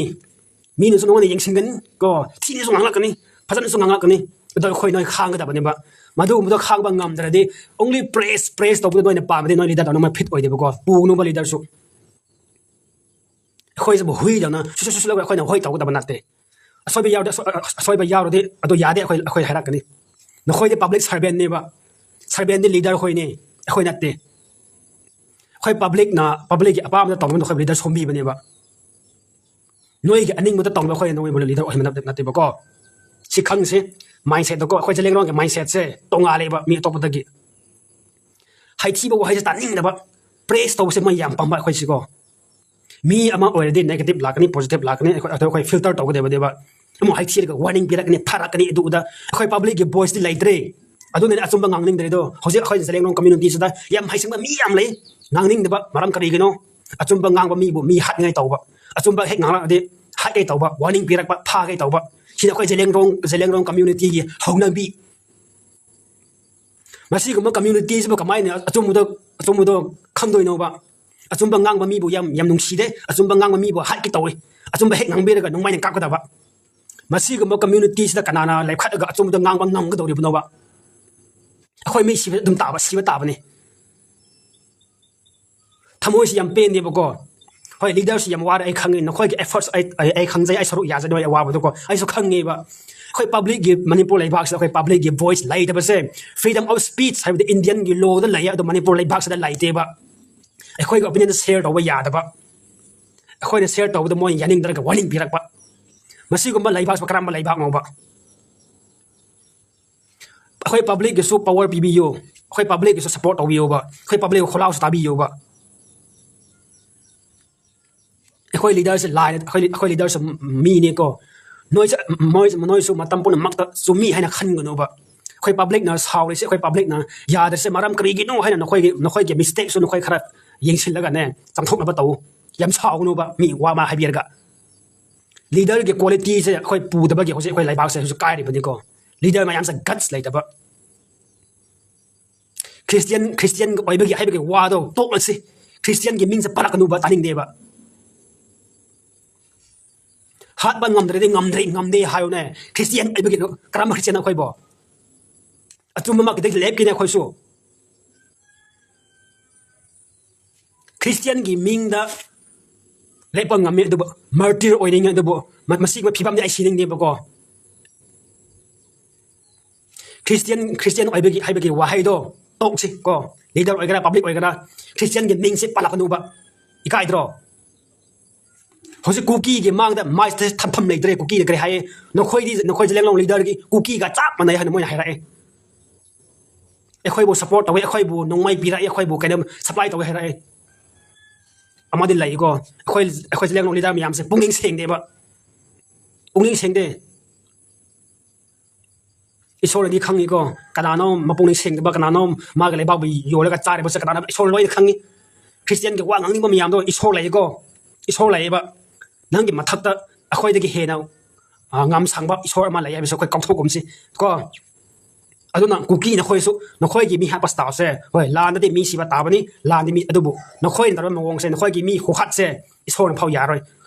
ꯃꯤꯅꯁꯨ ꯅꯉꯣꯟꯗ ꯌꯦꯡꯁꯤꯟꯒꯅꯤ ꯀꯣ, ꯊꯤꯅꯁꯨ ꯉꯥꯡꯂꯛꯀꯅꯤ, ꯐꯖꯅꯁꯨ ꯉꯥꯡꯂꯛꯀꯅꯤ꯫ ꯑꯗꯣ ꯑꯩꯈꯣꯏ ꯅꯣꯏ ꯈꯥꯡꯒꯗꯕꯅꯦꯕ꯫ ꯃꯗꯨꯒꯨꯝꯕꯗꯣ ꯈꯥꯡꯕ ꯉꯝꯗ꯭ꯔꯗꯤ, ꯑꯣꯡꯂꯤ ꯄ꯭ꯔꯦꯁ ꯄ꯭ꯔꯦꯁ ꯇꯧꯕꯗ ꯅꯣꯏꯅ ꯄꯥꯝꯃꯗꯤ ꯅꯣꯏ ꯂꯤꯗꯔ ꯇꯧꯅꯕ ꯐꯤꯠ ꯑꯣꯏꯗꯦꯕꯀꯣ꯫ ꯄꯨꯅꯕ ꯂꯤꯗꯔꯁꯨ ꯑꯩꯈꯣꯏꯁꯤꯕꯨ ꯍꯨꯏꯗꯧꯅ ꯁꯨꯁꯨ ꯁꯨꯁꯨ ꯂꯧꯔꯒ ꯑꯩꯈꯣꯏꯅ ꯍꯣꯏ ꯇꯧꯒꯗꯕ ꯅꯠꯇꯦ꯫ ꯑꯁꯣꯏꯕ ꯌꯥꯎꯔꯗꯤ ꯑꯁꯣꯏ-, ꯑꯁꯣꯏꯕ ꯌꯥꯎꯔꯗꯤ ꯑꯗꯨ ꯌꯥꯗꯦ ꯑꯩꯈꯣꯏ ꯑꯩꯈꯣꯏ ꯍꯥꯏꯔꯛꯀꯅꯤ꯫ ꯅꯈꯣꯏꯗꯤ ꯄꯕ꯭ꯂꯤꯛ ꯁꯔꯚꯦꯟꯅꯦꯕ꯫ ꯁꯔꯚꯦꯟꯗꯤ ꯂꯤꯗꯔ ꯈꯣꯏꯅꯦ, ꯑꯩꯈꯣꯏ ꯅꯠꯇꯦ꯫ ꯑꯩꯈꯣꯏ ꯄꯕ꯭ꯂꯤꯛꯅ ꯄꯕ꯭ꯂꯤꯛꯀꯤ ꯑꯄꯥꯝꯕꯗ ꯇꯧꯅꯕ ꯅꯈꯣꯏ ꯂꯤꯗꯔ ꯁꯣꯝꯕꯤꯕꯅꯦꯕ꯫ ꯅꯣꯏꯒꯤ ꯑꯅꯤꯡꯕꯗ ꯇꯧꯅꯕ ꯑꯩꯈꯣꯏ ꯅꯣꯏꯕꯨ ꯂꯤꯗꯔ ꯑꯣꯏꯍꯟꯕ ꯅꯠꯇꯦ-, ꯅꯠꯇꯦꯕꯀꯣ꯫ ꯁꯤ ꯈꯪꯁꯤ, ꯃꯥꯏꯟꯁꯦꯠꯇꯀꯣ, ꯑꯩꯈꯣꯏ ꯖꯂꯦꯡꯔꯣꯡꯒꯤ ꯃꯥꯏꯟꯁꯦꯠꯁꯦ ꯇꯣꯡꯉꯥꯜꯂꯦꯕ ꯃꯤ ꯑꯇꯣꯞꯄꯗꯒꯤ꯫ ꯍꯩꯊꯤꯕ ꯋꯥꯍꯩꯁꯦ ꯇꯥꯅꯤꯡꯗꯕ, ꯄ꯭ꯔꯦꯁ ꯇꯧꯕꯁꯦ ꯃꯣꯏ ꯌꯥꯝ ꯄꯥꯝꯕ ꯑꯩꯈꯣꯏꯁꯤꯀꯣ꯫ ꯃꯤ ꯑꯃ ꯑꯣꯏꯔꯗꯤ ꯅꯦꯒꯦꯇꯤꯚ ꯂꯥꯛꯀꯅꯤ, ꯄꯣꯖꯤꯇꯤꯚ ꯂꯥꯛꯀꯅꯤ, ꯑꯩꯈꯣꯏ, ꯑꯗꯣ ꯑꯩꯈꯣꯏ ꯐꯤꯜꯇꯔ ꯇꯧꯒꯗꯕꯅꯦꯕ꯫ ꯑꯃꯨꯛ ꯍꯩꯊꯤꯔꯒ ꯋꯥꯔꯅꯤꯡ ꯄꯤꯔꯛꯀꯅꯤ, ꯊꯥꯔꯛꯀꯅꯤ, ꯑꯗꯨ ꯑꯗ꯫ ꯑꯩꯈꯣꯏ ꯄꯕ꯭ꯂꯤꯛꯀꯤ ꯚꯣꯏꯁꯇꯤ ꯂꯩꯇ꯭ꯔꯦ꯫ ꯑꯗꯨꯅꯅꯦ ꯑꯆꯨꯝꯕ ꯉꯥꯡꯅꯤꯡꯗ꯭ꯔꯤꯗꯣ꯫ ꯍꯧꯖꯤꯛ ꯑꯩꯈꯣꯏ ꯖꯂꯦꯡꯔꯣꯡ ꯀꯝꯃ꯭ꯌꯨꯅꯤꯇꯤꯁꯤꯗ ꯌꯥꯝ ꯍꯩꯁꯤꯡꯕ ꯃꯤ ꯌꯥꯝ ꯂꯩ, ꯉꯥꯡꯅꯤꯡꯗꯕ꯫ ꯃꯔꯝ ꯀꯔꯤꯒꯤꯅꯣ? ꯑꯆꯨꯝꯕ ꯉꯥꯡꯕ ꯃꯤꯕꯨ ꯃꯤ ꯍꯥꯠꯅꯤꯡꯉꯥꯏ ꯇꯧꯕ, ꯑꯆꯨꯝꯕ ꯍꯦꯛ ꯉꯥꯡꯂꯛꯑꯗꯤ ꯍꯥꯠꯀꯦ ꯇꯧꯕ, ꯋꯥꯔꯅꯤꯡ ꯄꯤꯔꯛꯄ, ꯐꯥꯒꯦ ꯇꯧꯕ꯫ ꯁꯤꯅ ꯑꯩꯈꯣꯏ ꯖꯂꯦꯡꯔꯣꯡ, ꯖꯂꯦꯡꯔꯣꯡ ꯀꯝꯃ꯭ꯌꯨꯅꯤꯇꯤꯒꯤ ꯍꯧꯅꯕꯤ꯫ ꯃꯁꯤꯒꯨꯝꯕ ꯀꯝꯃ꯭ꯌꯨꯅꯤꯇꯤꯁꯤꯕꯨ ꯀꯃꯥꯏꯅ ꯑꯆꯨꯝꯕꯗꯣ, ꯑꯆꯨꯝꯕꯗꯣ ꯈꯪꯗꯣꯏꯅꯣꯕ? ꯑꯆꯨꯝꯕ ꯉꯥꯡꯕ ꯃꯤꯕꯨ ꯌꯥꯝ, ꯌꯥꯝ ꯅꯨꯡꯁꯤꯗꯦ, ꯑꯆꯨꯝꯕ ꯉꯥꯡꯕ ꯃꯤꯕꯨ ꯍꯥꯠꯀꯦ ꯇꯧꯏ, ꯑꯆꯨꯝꯕ ꯍꯦꯛ ꯉꯥꯡꯕꯤꯔꯒ ꯅꯨꯡꯃꯥꯏꯅ ꯀꯥꯞꯀꯗꯕ꯫ ꯃꯁꯤꯒꯨꯝꯕ ꯀꯝꯃ꯭ꯌꯨꯅꯤꯇꯤꯁꯤꯗ ꯀꯅꯥꯅ ꯂꯦꯞꯈꯠꯂꯒ ꯑꯆꯨꯝꯕꯗ ꯉꯥꯡꯕ ꯉꯝꯒꯗꯧꯔꯤꯕꯅꯣꯕ? ꯑꯩꯈꯣꯏ ꯃꯤ ꯁꯤꯕ ꯑꯗꯨꯝ ꯇꯥꯕ, ꯁꯤꯕ ꯇꯥꯕꯅꯤ꯫ ꯊꯃꯣꯏꯁꯤ ꯌꯥꯝ ꯄꯦꯟꯗꯦꯕꯀꯣ꯫ ꯍꯣꯏ, ꯂꯤꯗꯔꯁꯤ ꯌꯥꯝ ꯋꯥꯔꯦ, ꯑꯩ ꯈꯪꯉꯤ꯫ ꯅꯈꯣꯏꯒꯤ ꯑꯦꯐꯔꯠꯁ ꯑꯩ, ꯑꯩ, ꯑꯩ ꯈꯪꯖꯩ, ꯑꯩ ꯁꯔꯨꯛ ꯌꯥꯖꯅꯤ ꯑꯩ ꯑꯋꯥꯕꯗꯣꯀꯣ, ꯑꯩꯁꯨ ꯈꯪꯉꯦꯕ꯫ ꯑꯩꯈꯣꯏ ꯄꯕ꯭ꯂꯤꯛꯀꯤ, ꯃꯅꯤꯄꯨꯔ ꯂꯩꯕꯥꯛꯁꯤꯗ ꯑꯩꯈꯣꯏ ꯄꯕ꯭ꯂꯤꯛꯀꯤ ꯚꯣꯏꯁ ꯂꯩꯇꯕꯁꯦ, ꯐ꯭ꯔꯤꯗꯝ ꯑꯣꯐ ꯁ꯭ꯄꯤꯆ ꯍꯥꯏꯕꯗꯤ ꯏꯟꯗꯤꯌꯟꯒꯤ ꯂꯣꯗ ꯂꯩꯌꯦ, ꯑꯗꯣ ꯃꯅꯤꯄꯨꯔ ꯂꯩꯕꯥꯛꯁꯤꯗ ꯂꯩꯇꯦꯕ꯫ ꯑꯩꯈꯣꯏꯒꯤ ꯑꯣꯄꯤꯅꯤꯌꯟꯗ ꯁꯦꯌꯔ ꯇꯧꯕ ꯌꯥꯗꯕ, ꯑꯩꯈꯣꯏꯅ ꯁꯦꯌꯔ ꯇꯧꯕꯗ ꯃꯣꯏ ꯌꯥꯅꯤꯡꯗ꯭ꯔꯒ ꯋꯥꯔꯅꯤꯡ ꯄꯤꯔꯛꯄ꯫ ꯃꯁꯤꯒꯨꯝꯕ ꯂꯩꯕꯥꯛꯁꯤꯕꯨ ꯀꯔꯝꯕ ꯂꯩꯕꯥꯛꯅꯣꯕ? ꯑꯩꯈꯣꯏ ꯄꯕ꯭ꯂꯤꯛꯀꯤꯁꯨ ꯄꯋꯥꯔ ꯄꯤꯕꯤꯌꯨ, ꯑꯩꯈꯣꯏ ꯄꯕ꯭ꯂꯤꯛꯀꯤꯁꯨ ꯁꯞꯄꯣꯔꯠ ꯇꯧꯕꯤꯌꯨꯕ, ꯑꯩꯈꯣꯏ ꯄꯕ꯭ꯂꯤꯛ ꯈꯣꯜꯂꯥꯎꯁꯨ ꯇꯥꯕꯤꯌꯨꯕ꯫ ꯑꯩꯈꯣꯏ ꯂꯤꯗꯔꯁꯦ ꯂꯥꯏꯅ ꯑꯩꯈꯣꯏ ꯑꯩꯈꯣꯏ ꯂꯤꯗꯔꯁꯨ ꯃꯤꯅꯤꯀꯣ꯫ ꯅꯣꯏꯁꯦ ꯃꯣꯏ ꯅꯣꯏꯁꯨ ꯃꯇꯝ ꯄꯨꯝꯅꯃꯛꯇ ꯆꯨꯝꯃꯤ ꯍꯥꯏꯅ ꯈꯟꯒꯅꯨꯕ꯫ ꯑꯩꯈꯣꯏ ꯄꯕ꯭ꯂꯤꯛꯅ ꯁꯥꯎꯔꯤꯁꯦ, ꯑꯩꯈꯣꯏ ꯄꯕ꯭ꯂꯤꯛꯅ ꯌꯥꯗ꯭ꯔꯤꯁꯦ ꯃꯔꯝ ꯀꯔꯤꯒꯤꯅꯣ ꯍꯥꯏꯅ ꯅꯈꯣꯏꯒꯤ ꯅꯈꯣꯏꯒꯤ ꯃꯤꯁꯇꯦꯛꯁꯨ ꯅꯈꯣꯏ ꯈꯔ ꯌꯦꯡꯁꯤꯜꯂꯒꯅꯦ ꯆꯥꯝꯊꯣꯛꯅꯕ ꯇꯧ꯫ ꯌꯥꯝ ꯁꯥꯎꯒꯅꯨꯕ ꯃꯤ ꯋꯥ ꯑꯃ ꯍꯥꯏꯕꯤꯔꯒ꯫ ꯂꯤꯗꯔꯒꯤ ꯀ꯭ꯋꯥꯂꯤꯇꯤꯁꯦ ꯑꯩꯈꯣꯏ ꯄꯨꯗꯕꯒꯤ ꯍꯧꯖꯤꯛ ꯑꯩꯈꯣꯏ ꯂꯩꯕꯥꯛꯁꯦ ꯍꯧꯖꯤꯛ ꯀꯥꯏꯔꯤꯕꯅꯤꯀꯣ꯫ ꯂꯤꯗꯔ ꯃꯌꯥꯝꯁꯦ ꯒꯠꯁ ꯂꯩꯇꯕ꯫ ꯈ꯭ꯔꯤꯁꯇꯤꯌꯟ ꯈ꯭ꯔꯤꯁꯇꯤꯌꯟ ꯑꯣꯏꯕꯒꯤ ꯍꯥꯏꯕꯒꯤ ꯋꯥꯗꯣ ꯇꯣꯛꯂꯁꯤ꯫ ꯈ꯭ꯔꯤꯁꯇꯤꯌꯟꯒꯤ ꯃꯤꯡꯁꯦ ꯄꯜꯂꯛꯀꯅꯨꯕ, ꯇꯥꯅꯤꯡꯗꯦꯕ꯫ ꯍꯥꯠꯄ ꯉꯝꯗ꯭ꯔꯗꯤ ꯉꯝꯗ꯭ꯔꯦ ꯉꯝꯗꯦ ꯍꯥꯏꯌꯨꯅꯦ꯫ ꯈ꯭ꯔꯤꯁꯇꯤꯌꯟ ꯑꯣꯏꯕꯒꯤ ꯀꯔꯝꯕ ꯈ꯭ꯔꯤꯁꯇꯤꯌꯟ ꯑꯩꯈꯣꯏꯕꯣ? ꯑꯆꯨꯝꯕꯃꯛꯀꯤꯗꯤ ꯂꯦꯞꯀꯅꯤ ꯑꯩꯈꯣꯏꯁꯨ꯫ ꯈ꯭ꯔꯤꯁꯇꯤꯌꯟꯒꯤ ꯃꯤꯡꯗ ꯂꯦꯞꯄ ꯉꯝꯃꯤ, ꯑꯗꯨꯕꯨ ꯃꯥꯔꯇꯤꯔ ꯑꯣꯏꯅꯤꯡꯉꯤ, ꯑꯗꯨꯕꯨ ꯃ- ꯃꯁꯤꯒꯨꯝꯕ ꯐꯤꯕꯝꯗꯤ ꯑꯩ ꯁꯤꯅꯤꯡꯗꯦꯕꯀꯣ꯫ ꯈ꯭ꯔꯤꯁꯇꯤꯌꯟ ꯈ꯭ꯔꯤꯁꯇꯤꯌꯟ ꯑꯣꯏꯕꯒꯤ ꯍꯥꯏꯕꯒꯤ ꯋꯥꯍꯩꯗꯣ ꯇꯣꯛꯁꯤ ꯀꯣ꯫ ꯂꯤꯗꯔ ꯑꯣꯏꯒꯦꯔꯥ ꯄꯕ꯭ꯂꯤꯛ ꯑꯣꯏꯒꯦꯔꯥ, ꯈ꯭ꯔꯤꯁꯇꯤꯌꯟꯒꯤ ꯃꯤꯡꯁꯦ ꯄꯜꯂꯛꯀꯅꯨꯕ꯫ ꯏꯀꯥꯏꯗ꯭ꯔꯣ? ꯍꯧꯖꯤꯛ ꯀꯨꯀꯤꯒꯤ ꯃꯥꯡꯗ ꯃꯥꯏꯁꯦ ꯊꯝꯐꯝ ꯂꯩꯇ꯭ꯔꯦ꯫ ꯀꯨꯀꯤꯅ ꯀꯔꯤ ꯍꯥꯏꯌꯦ? "ꯅꯈꯣꯏꯗꯤ ꯅꯈꯣꯏ ꯖꯂꯦꯡꯂꯣꯡ ꯂꯤꯗꯔꯒꯤ ꯀꯨꯀꯤꯒ ꯆꯞ ꯃꯥꯟꯅꯩ" ꯍꯥꯏꯅ ꯃꯣꯏꯅ ꯍꯥꯏꯔꯛꯑꯦ꯫ "ꯑꯩꯈꯣꯏꯕꯨ ꯁꯞꯄꯣꯔꯠ ꯇꯧꯋꯦ, ꯑꯩꯈꯣꯏꯕꯨ ꯅꯣꯡꯃꯩ ꯄꯤꯔꯛꯑꯦ, ꯑꯩꯈꯣꯏꯕꯨ ꯀꯩꯅꯣ ꯁꯄ꯭ꯂꯥꯏ ꯇꯧꯋꯦ" ꯍꯥꯏꯔꯛꯑꯦ꯫ ꯑꯃꯗꯤ ꯂꯩꯀꯣ, ꯑꯩꯈꯣꯏ ꯑꯩꯈꯣꯏ ꯖꯂꯦꯡꯂꯣꯡ ꯂꯤꯗꯔ ꯃꯌꯥꯝꯁꯦ ꯄꯨꯛꯅꯤꯡ ꯁꯦꯡꯗꯦꯕ꯫ ꯄꯨꯛꯅꯤꯡ ꯁꯦꯡꯗꯦ꯫ ꯏꯁꯣꯔꯅꯗꯤ ꯈꯪꯉꯤꯀꯣ, ꯀꯅꯥꯅꯣ ꯃꯄꯨꯛꯅꯤꯡ ꯁꯦꯡꯗꯕ, ꯀꯅꯥꯅꯣ ꯃꯥꯒꯤ ꯂꯩꯕꯥꯛꯄꯨ ꯌꯣꯜꯂꯒ ꯆꯥꯔꯤꯕꯁꯦ ꯀꯅꯥꯅꯣ? ꯏꯁꯣꯔ ꯂꯣꯏꯅ ꯈꯪꯉꯤ꯫ ꯈ꯭ꯔꯤꯁꯇꯤꯌꯟꯒꯤ ꯋꯥ ꯉꯥꯡꯅꯤꯡꯕ ꯃꯌꯥꯝꯗꯣ ꯏꯁꯣꯔ ꯂꯩꯌꯦꯀꯣ, ꯏꯁꯣꯔ ꯂꯩꯌꯦꯕ꯫ ꯅꯪꯒꯤ ꯃꯊꯛꯇ ꯑꯩꯈꯣꯏꯗꯒꯤ ꯍꯦꯟꯅ, ꯑ, ꯉꯝ ꯁꯪꯕ ꯏꯁꯣꯔ ꯑꯃ ꯂꯩ ꯍꯥꯏꯕꯁꯦ ꯑꯩꯈꯣꯏ ꯀꯥꯎꯊꯣꯛꯀꯨꯝꯁꯤ ꯀꯣ꯫ ꯑꯗꯨꯅ ꯀꯨꯀꯤ ꯅꯈꯣꯏꯁꯨ, ꯅꯈꯣꯏꯒꯤ ꯃꯤ ꯍꯥꯠꯄ ꯁ꯭ꯇꯥꯏꯜꯁꯦ, ꯍꯣꯏ, ꯂꯥꯟꯗꯗꯤ ꯃꯤ ꯁꯤꯕ ꯇꯥꯕꯅꯤ, ꯂꯥꯟꯗꯤ ꯃꯤ, ꯑꯗꯨꯕꯨ ꯅꯈꯣꯏꯅ ꯇꯧꯔꯤꯕ ꯃꯑꯣꯡꯁꯦ, ꯅꯈꯣꯏꯒꯤ ꯃꯤ ꯈꯨꯍꯥꯠꯁꯦ ꯏꯁꯣꯔꯅ ꯐꯥꯎ ꯌꯥꯔꯣꯏ꯫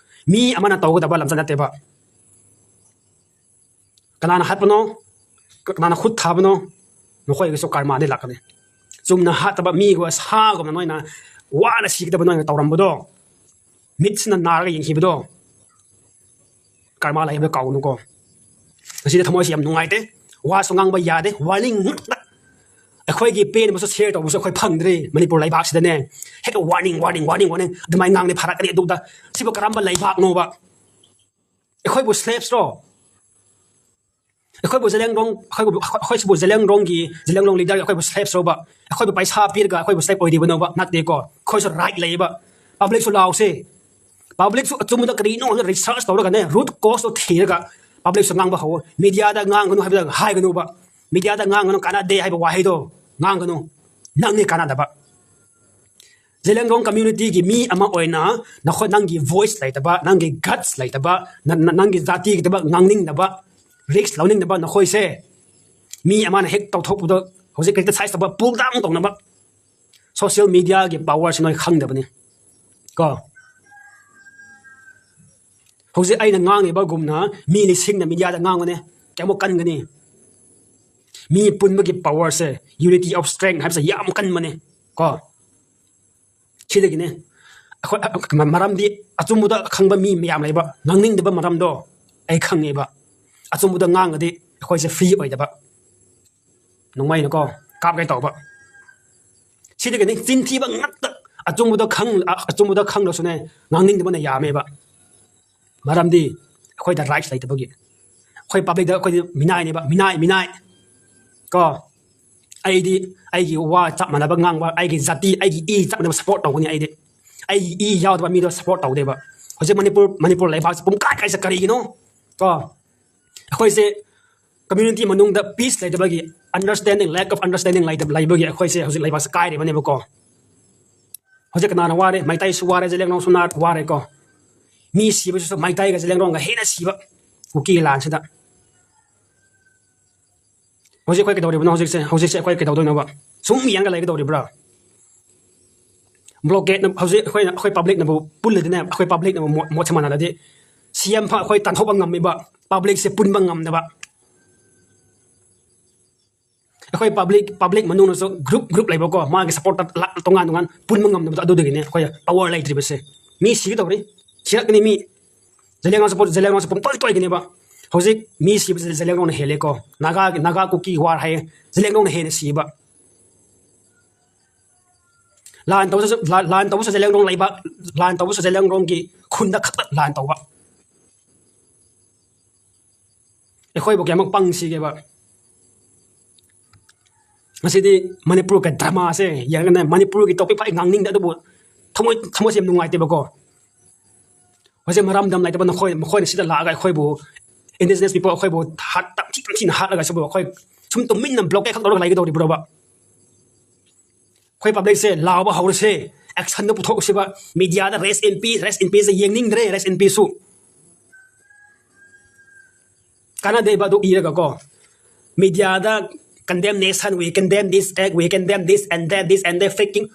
ꯃꯤ ꯑꯃꯅ ꯇꯧꯒꯗꯕ ꯂꯝꯆꯠ ꯅꯠꯇꯦꯕ꯫ ꯀꯅꯥꯅ ꯍꯥꯠꯄꯅꯣ? ꯀꯅꯥꯅ ꯈꯨꯠ ꯊꯥꯕꯅꯣ? ꯅꯈꯣꯏꯒꯤꯁꯨ ꯀꯔꯃꯥꯗꯤ ꯂꯥꯛꯀꯅꯤ꯫ ꯆꯨꯝꯅ ꯍꯥꯠꯇꯕ ꯃꯤꯒ ꯁꯥꯒꯨꯝꯅ ꯅꯣꯏꯅ ꯋꯥꯅ ꯁꯤꯒꯗꯕ ꯅꯣꯏꯅ ꯇꯧꯔꯝꯕꯗꯣ, ꯃꯤꯠꯁꯤꯅ ꯅꯥꯔꯒ ꯌꯦꯡꯈꯤꯕꯗꯣ, ꯀꯔꯃꯥ ꯂꯩ ꯍꯥꯏꯕꯗꯣ ꯀꯥꯎꯒꯅꯨꯀꯣ꯫ ꯉꯁꯤꯗꯤ ꯊꯃꯣꯏꯁꯤ ꯌꯥꯝ ꯅꯨꯡꯉꯥꯏꯇꯦ, ꯋꯥꯁꯨ ꯉꯥꯡꯕ ꯌꯥꯗꯦ, ꯋꯥꯔꯅꯤꯡ ꯉꯥꯛꯇ꯫ ꯑꯩꯈꯣꯏꯒꯤ ꯄꯦꯟꯕꯁꯨ ꯁꯤꯌꯔ ꯇꯧꯕꯁꯨ ꯑꯩꯈꯣꯏ ꯐꯪꯗ꯭ꯔꯤ꯫ ꯃꯅꯤꯄꯨꯔ ꯂꯩꯕꯥꯛꯁꯤꯗꯅꯦ ꯍꯦꯛꯇ ꯋꯥꯔꯅꯤꯡ, ꯋꯥꯔꯅꯤꯡ, ꯋꯥꯔꯅꯤꯡ, ꯋꯥꯔꯅꯤꯡ ꯑꯗꯨꯃꯥꯏꯅ ꯉꯥꯡꯅꯤ ꯐꯔꯛꯀꯅꯤ꯫ ꯑꯗꯨꯗ ꯁꯤꯕꯨ ꯀꯔꯝꯕ ꯂꯩꯕꯥꯛꯅꯣꯕ? ꯑꯩꯈꯣꯏꯕꯨ ꯁ꯭ꯂꯦꯞꯁꯔꯣ? ꯑꯩꯈꯣꯏꯕꯨ ꯖꯂꯦꯡꯔꯣꯡ, ꯑꯩꯈꯣꯏꯕꯨ, ꯑꯩꯈꯣꯏꯁꯤꯕꯨ ꯖꯂꯦꯡꯔꯣꯡꯒꯤ, ꯖꯂꯦꯡꯔꯣꯡ ꯂꯤꯗꯔꯒꯤ ꯑꯩꯈꯣꯏꯕꯨ ꯁ꯭ꯂꯦꯞꯁꯔꯣꯕ? ꯑꯩꯈꯣꯏꯕꯨ ꯄꯩꯁꯥ ꯄꯤꯔꯒ ꯑꯩꯈꯣꯏꯕꯨ ꯁ꯭ꯂꯦꯞ ꯑꯣꯏꯔꯤꯕꯅꯣꯕ? ꯅꯠꯇꯦꯀꯣ꯫ ꯑꯩꯈꯣꯏꯁꯨ ꯔꯥꯏꯠ ꯂꯩꯌꯦꯕ꯫ ꯄꯕ꯭ꯂꯤꯛꯁꯨ ꯂꯥꯎꯁꯦ꯫ Publicꯁꯨ ꯑꯆꯨꯝꯕꯗ ꯀꯔꯤꯅꯣ ꯍꯥꯏꯅ research ꯇꯧꯔꯒꯅꯦ, root causeꯇꯣ ꯊꯤꯔꯒ publicꯁꯨ ꯉꯥꯡꯕ ꯍꯧꯋꯣ꯫ Mediaꯗ ꯉꯥꯡꯒꯅꯨ ꯍꯥꯏꯕꯗ ꯍꯥꯏꯒꯅꯨꯕ꯫ Mediaꯗ ꯉꯥꯡꯒꯅꯨ, ꯀꯥꯟꯅꯗꯦ ꯍꯥꯏꯕ ꯋꯥꯍꯩꯗꯣ ꯉꯥꯡꯒꯅꯨ꯫ ꯅꯪꯅꯤ ꯀꯥꯟꯅꯗꯕ꯫ ꯖꯦꯂꯦꯡꯔꯣꯡ communityꯒꯤ ꯃꯤ ꯑꯃ ꯑꯣꯏꯅ ꯅꯈꯣꯏ, ꯅꯪꯒꯤ voice ꯂꯩꯇꯕ, ꯅꯪꯒꯤ guts ꯂꯩꯇꯕ, ꯅ-, ꯅ-, ꯅꯪꯒꯤ ꯖꯥꯇꯤꯒꯤꯗꯃꯛ ꯉꯥꯡꯅꯤꯡꯗꯕ, risk ꯂꯧꯅꯤꯡꯗꯕ ꯅꯈꯣꯏꯁꯦ, ꯃꯤ ꯑꯃꯅ ꯍꯦꯛ ꯇꯧꯊꯣꯛꯄꯗ ꯍꯧꯖꯤꯛ criticize ꯇꯧꯕ, pull down ꯇꯧꯅꯕ, social mediaꯒꯤ powerꯁꯦ ꯅꯣꯏ ꯈꯪꯗꯕꯅꯤ ꯀꯣ꯫ ꯍꯧꯖꯤꯛ ꯑꯩꯅ ꯉꯥꯡꯉꯤꯕꯒꯨꯝꯅ ꯃꯤ ꯂꯤꯁꯤꯡꯅ mediaꯗ ꯉꯥꯡꯒꯅꯤ, ꯀꯌꯥꯃꯨꯛ ꯀꯟꯒꯅꯤ? ꯃꯤ ꯄꯨꯟꯕꯒꯤ powerꯁꯦ, unity of strength ꯍꯥꯏꯕꯁꯦ ꯌꯥꯝ ꯀꯟꯕꯅꯦ ꯀꯣ꯫ ꯁꯤꯗꯒꯤꯅꯦ ꯑꯩꯈꯣꯏ, ꯃꯔꯝꯗꯤ ꯑꯆꯨꯝꯕꯗ ꯈꯪꯕ ꯃꯤ ꯃꯌꯥꯝ ꯂꯩꯕ, ꯉꯥꯡꯅꯤꯡꯗꯕ ꯃꯔꯝꯗꯣ ꯑꯩ ꯈꯪꯉꯦꯕ꯫ ꯑꯆꯨꯝꯕꯗ ꯉꯥꯡꯉꯗꯤ ꯑꯩꯈꯣꯏꯁꯦ free ꯑꯣꯏꯗꯕ, ꯅꯣꯡꯃꯩꯅꯀꯣ ꯀꯥꯞꯀꯦ ꯇꯧꯕ꯫ ꯁꯤꯗꯒꯤꯅꯤ ꯆꯤꯟꯊꯤꯕ ꯉꯥꯛꯇ꯫ ꯑꯆꯨꯝꯕꯗ ꯈꯪ-, ꯑꯆꯨꯝꯕꯗ ꯈꯪꯂꯁꯨꯅꯦ, ꯉꯥꯡꯅꯤꯡꯗꯕꯅ ꯌꯥꯝꯃꯦꯕ꯫ ꯃꯔꯝꯗꯤ ꯑꯩꯈꯣꯏꯗ rights ꯂꯩꯇꯕꯒꯤ꯫ ꯑꯩꯈꯣꯏ publicꯇ ꯑꯩꯈꯣꯏꯗꯤ ꯃꯤꯅꯥꯏꯅꯦꯕ, ꯃꯤꯅꯥꯏ, ꯃꯤꯅꯥꯏ ꯀꯣ꯫ ꯑꯩꯗꯤ ꯑꯩꯒꯤ ꯋꯥ ꯆꯞ ꯃꯥꯟꯅꯕ ꯉꯥꯡꯕ, ꯑꯩꯒꯤ ꯖꯥꯇꯤ, ꯑꯩꯒꯤ ꯏ ꯆꯞ ꯃꯥꯟꯅꯕ support ꯇꯧꯒꯅꯤ ꯑꯩꯗꯤ꯫ ꯑꯩꯒꯤ ꯏ ꯌꯥꯎꯗꯕ ꯃꯤꯗꯣ support ꯇꯧꯗꯦꯕ꯫ ꯍꯧꯖꯤꯛ ꯃꯅꯤꯄꯨꯔ, ꯃꯅꯤꯄꯨꯔ ꯂꯩꯕꯥꯛꯁꯦ ꯄꯨꯡꯀꯥꯏ ꯀꯥꯏꯁꯦ ꯀꯔꯤꯒꯤꯅꯣ ꯀꯣ? ꯑꯩꯈꯣꯏꯁꯦ community ꯃꯅꯨꯡꯗ peace ꯂꯩꯇꯕꯒꯤ, understanding, lack of understanding ꯂꯩꯇꯕ, ꯂꯩꯕꯒꯤ ꯑꯩꯈꯣꯏꯁꯦ ꯍꯧꯖꯤꯛ ꯂꯩꯕꯥꯛꯁꯦ ꯀꯥꯏꯔꯤꯕꯅꯦꯕꯀꯣ꯫ ꯍꯧꯖꯤꯛ ꯀꯅꯥꯅ ꯋꯥꯔꯦ? ꯃꯩꯇꯩꯁꯨ ꯋꯥꯔꯦ, ꯖꯦꯂꯦꯡꯔꯣꯡꯁꯨ ꯅꯥ-, ꯋꯥꯔꯦꯀꯣ꯫ ꯃꯤ ꯁꯤꯕꯁꯤꯁꯨ ꯃꯩꯇꯩꯒ ꯖꯦꯂꯦꯡꯔꯣꯡꯒ ꯍꯦꯟꯅ ꯁꯤꯕ, ꯀꯨꯀꯤ ꯂꯥꯟꯁꯤꯗ꯫ ꯍꯧꯖꯤꯛ ꯑꯩꯈꯣꯏ ꯀꯩꯗꯧꯔꯤꯕꯅꯣ? ꯍꯧꯖꯤꯛꯁꯦ, ꯍꯧꯖꯤꯛꯁꯦ ꯑꯩꯈꯣꯏ ꯀꯩꯗꯧꯗꯣꯏꯅꯣꯕ? ꯁꯨꯝ ꯌꯦꯡꯒ ꯂꯩꯒꯗꯧꯔꯤꯕ꯭ꯔꯥ? Blockade ꯍꯧꯖꯤꯛ ꯑꯩꯈꯣꯏꯅ, ꯑꯩꯈꯣꯏ publicꯅꯕꯨ ꯄꯨꯜꯂꯗꯤꯅꯦ, ꯑꯩꯈꯣꯏ publicꯅꯕꯨ ꯃꯣꯠ, ꯃꯣꯠꯁꯦ ꯃꯥꯟꯅꯔꯗꯤ, CM ꯐꯥꯎ ꯑꯩꯈꯣꯏ ꯇꯥꯟꯊꯣꯛꯄ ꯉꯝꯃꯤꯕ, publicꯁꯦ ꯄꯨꯟꯕ ꯉꯝꯗꯕ꯫ ꯑꯩꯈꯣꯏ public, public ꯃꯅꯨꯡꯗꯁꯨ group, group ꯂꯩꯕꯀꯣ, ꯃꯥꯒꯤ supporter ꯂꯥꯛ ꯇꯣꯉꯥꯟ ꯇꯣꯉꯥꯟ ꯄꯨꯟꯕ ꯉꯝꯗꯕꯗꯣ, ꯑꯗꯨꯗꯒꯤꯅꯦ ꯑꯩꯈꯣꯏ power ꯂꯩꯇ꯭ꯔꯤꯕꯁꯦ꯫ ꯃꯤ ꯁꯤꯒꯗꯧꯔꯤ, ꯁꯤꯔꯛꯀꯅꯤ ꯃꯤ꯫ ꯖꯦꯂꯦꯡꯔꯣꯡ support, ꯖꯦꯂꯦꯡꯔꯣꯡꯁꯦ ꯄꯨꯡꯇꯣꯏ ꯇꯣꯏꯒꯅꯦꯕ꯫ ꯍꯧꯖꯤꯛ ꯃꯤ ꯁꯤꯕꯁꯦ ꯖꯦꯂꯦꯡꯔꯣꯡꯅ ꯍꯦꯜꯂꯦꯀꯣ꯫ ꯅꯥꯒꯥꯒꯤ, ꯅꯥꯒꯥ ꯀꯨꯀꯤ war ꯍꯥꯏꯌꯦ, ꯖꯦꯂꯦꯡꯔꯣꯡꯅ ꯍꯦꯟꯅ ꯁꯤꯕ꯫ ꯂꯥꯟ ꯇꯧꯕꯁꯨ, ꯂꯥꯟ, ꯂꯥꯟ ꯇꯧꯕꯁꯨ ꯖꯦꯂꯦꯡꯔꯣꯡ ꯂꯩꯕꯥꯛ, ꯂꯥꯟ ꯇꯧꯕꯁꯨ ꯖꯦꯂꯦꯡꯔꯣꯡꯒꯤ ꯈꯨꯟꯗ ꯈꯛꯇ ꯂꯥꯟ ꯇꯧꯕ꯫ ꯑꯩꯈꯣꯏꯕꯨ ꯀꯌꯥꯃꯨꯛ ꯄꯪꯁꯤꯒꯦꯕ? ꯉꯁꯤꯗꯤ ꯃꯅꯤꯄꯨꯔꯒꯤ dramaꯁꯦ ꯌꯦꯡꯉꯒꯅꯦ, ꯃꯅꯤꯄꯨꯔꯒꯤ topic ꯐꯥꯎ ꯑꯩ ꯉꯥꯡꯅꯤꯡꯗꯦ, ꯑꯗꯨꯕꯨ ꯊꯃꯣꯏ, ꯊꯃꯣꯏꯁꯦ ꯌꯥꯝ ꯅꯨꯡꯉꯥꯏꯇꯦꯕꯀꯣ꯫ ꯍꯧꯖꯤꯛ ꯃꯔꯝꯗꯝ ꯂꯩꯇꯕ ꯅꯈꯣꯏ, ꯃꯈꯣꯏꯅ ꯁꯤꯗ ꯂꯥꯛꯑꯒ ꯑꯩꯈꯣꯏꯕꯨ, indigenous people ꯑꯩꯈꯣꯏꯕꯨ ꯍꯥꯠ-, ꯇꯝꯊꯤ ꯇꯝꯊꯤꯅ ꯍꯥꯠꯂꯒ ꯁꯤꯕꯨ ꯑꯩꯈꯣꯏ ꯁꯨꯝ ꯇꯨꯃꯤꯟꯅ blockade ꯈꯛ ꯇꯧꯔꯒ ꯂꯩꯒꯗꯧꯔꯤꯕ꯭ꯔꯣꯕ? ꯑꯩꯈꯣꯏ publicꯁꯦ ꯂꯥꯎꯕ ꯍꯧꯔꯁꯦ, actionꯗ ꯄꯨꯊꯣꯛꯁꯤꯕ꯫ Mediaꯗ "Rest in peace, rest in peaceꯁꯦ" ꯌꯦꯡꯅꯤꯡꯗ꯭ꯔꯦ, "Rest in peaceꯁꯨ" ꯀꯥꯟꯅꯗꯦꯕ ꯑꯗꯨ ꯏꯔꯒꯀꯣ꯫ Mediaꯗ "Condemnation, we condemn this act, we condemn this and that, this and that, freaking"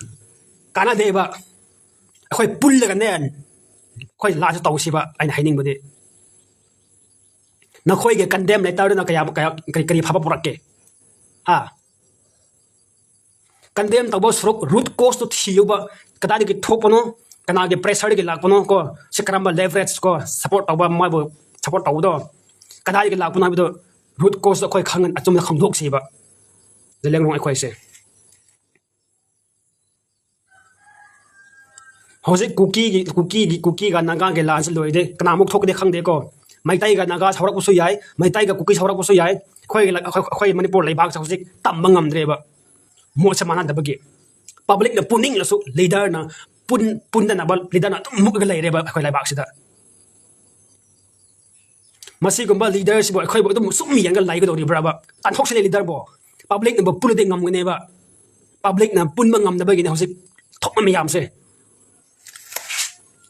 ꯀꯥꯟꯅꯗꯦꯕ꯫ ꯑꯩꯈꯣꯏ ꯄꯨꯜꯂꯒꯅꯦ, ꯑꯩꯈꯣꯏ ꯂꯥꯟꯁꯦ ꯇꯧꯁꯤꯕ꯫ ꯑꯩꯅ ꯍꯥꯏꯅꯤꯡꯕꯗꯤ, ꯅꯈꯣꯏꯒꯤ condemn letterꯗꯨꯅ ꯀꯌꯥ, ꯀꯌꯥ, ꯀꯔꯤ, ꯀꯔꯤ ꯐꯕ ꯄꯨꯔꯛꯀꯦ? ꯍꯥ? Condemn ꯇꯧꯕ ꯁꯔꯨꯛ root causeꯇꯨ ꯊꯤꯌꯨꯕ꯫ ꯀꯗꯥꯏꯗꯒꯤ ꯊꯣꯛꯄꯅꯣ? ꯀꯅꯥꯒꯤ pressureꯗꯒꯤ ꯂꯥꯛꯄꯅꯣ ꯀꯣ? ꯁꯤ ꯀꯔꯝꯕ leverage ꯀꯣ, support ꯇꯧꯕ, ꯃꯣꯏꯕꯨ support ꯇꯧꯕꯗꯣ ꯀꯗꯥꯏꯗꯒꯤ ꯂꯥꯛꯄꯅꯣ ꯍꯥꯏꯕꯗꯣ, root causeꯇꯣ ꯑꯩꯈꯣꯏ ꯈꯪ-, ꯑꯆꯨꯝꯕ ꯈꯪꯗꯣꯛꯁꯤꯕ꯫ ꯖꯂꯦꯡꯔꯣꯡ ꯑꯩꯈꯣꯏꯁꯦ꯫ ꯍꯧꯖꯤꯛ ꯀꯨꯀꯤꯒꯤ, ꯀꯨꯀꯤꯒꯤ, ꯀꯨꯀꯤꯒ ꯅꯥꯒꯥꯒꯤ ꯂꯥꯟꯁꯤ ꯂꯣꯏꯗꯦ꯫ ꯀꯅꯥꯃꯨꯛ ꯊꯣꯛꯀꯅꯤ ꯈꯪꯗꯦꯀꯣ꯫ ꯃꯩꯇꯩꯒ ꯅꯥꯒꯥ ꯁꯥꯎꯔꯛꯄꯁꯨ ꯌꯥꯏ, ꯃꯩꯇꯩꯒ ꯀꯨꯀꯤ ꯁꯥꯎꯔꯛꯄꯁꯨ ꯌꯥꯏ꯫ ꯑꯩꯈꯣꯏꯒꯤ ꯂ-, ꯑꯩꯈꯣꯏ, ꯑꯩꯈꯣꯏ ꯃꯅꯤꯄꯨꯔ ꯂꯩꯕꯥꯛꯁꯦ ꯍꯧꯖꯤꯛ ꯇꯝꯕ ꯉꯝꯗ꯭ꯔꯦꯕ꯫ ꯃꯣꯠꯁꯦ ꯃꯥꯟꯅꯗꯕꯒꯤ꯫ Publicꯅ ꯄꯨꯅꯤꯡꯂꯁꯨ leaderꯅ ꯄꯨꯟ-, ꯄꯨꯟꯗꯅꯕ leaderꯅ ꯑꯗꯨꯝ ꯃꯨꯛꯑꯒ ꯂꯩꯔꯦꯕ ꯑꯩꯈꯣꯏ ꯂꯩꯕꯥꯛꯁꯤꯗ꯫ ꯃꯁꯤꯒꯨꯝꯕ leaderꯁꯤꯕꯨ ꯑꯩꯈꯣꯏꯕꯨ ꯑꯗꯨꯝ ꯁꯨꯝ ꯌꯦꯡꯉꯒ ꯂꯩꯒꯗꯧꯔꯤꯕ꯭ꯔꯕ? ꯇꯥꯟꯊꯣꯛꯁꯤꯅꯦ leaderꯕꯨ꯫ Publicꯅꯕꯨ ꯄꯨꯜꯂꯗꯤ ꯉꯝꯒꯅꯦꯕ꯫ Publicꯅ ꯄꯨꯟꯕ ꯉꯝꯗꯕꯒꯤꯅꯦ ꯍꯧꯖꯤꯛ ꯊꯣꯛꯄ ꯃꯌꯥꯝꯁꯦ꯫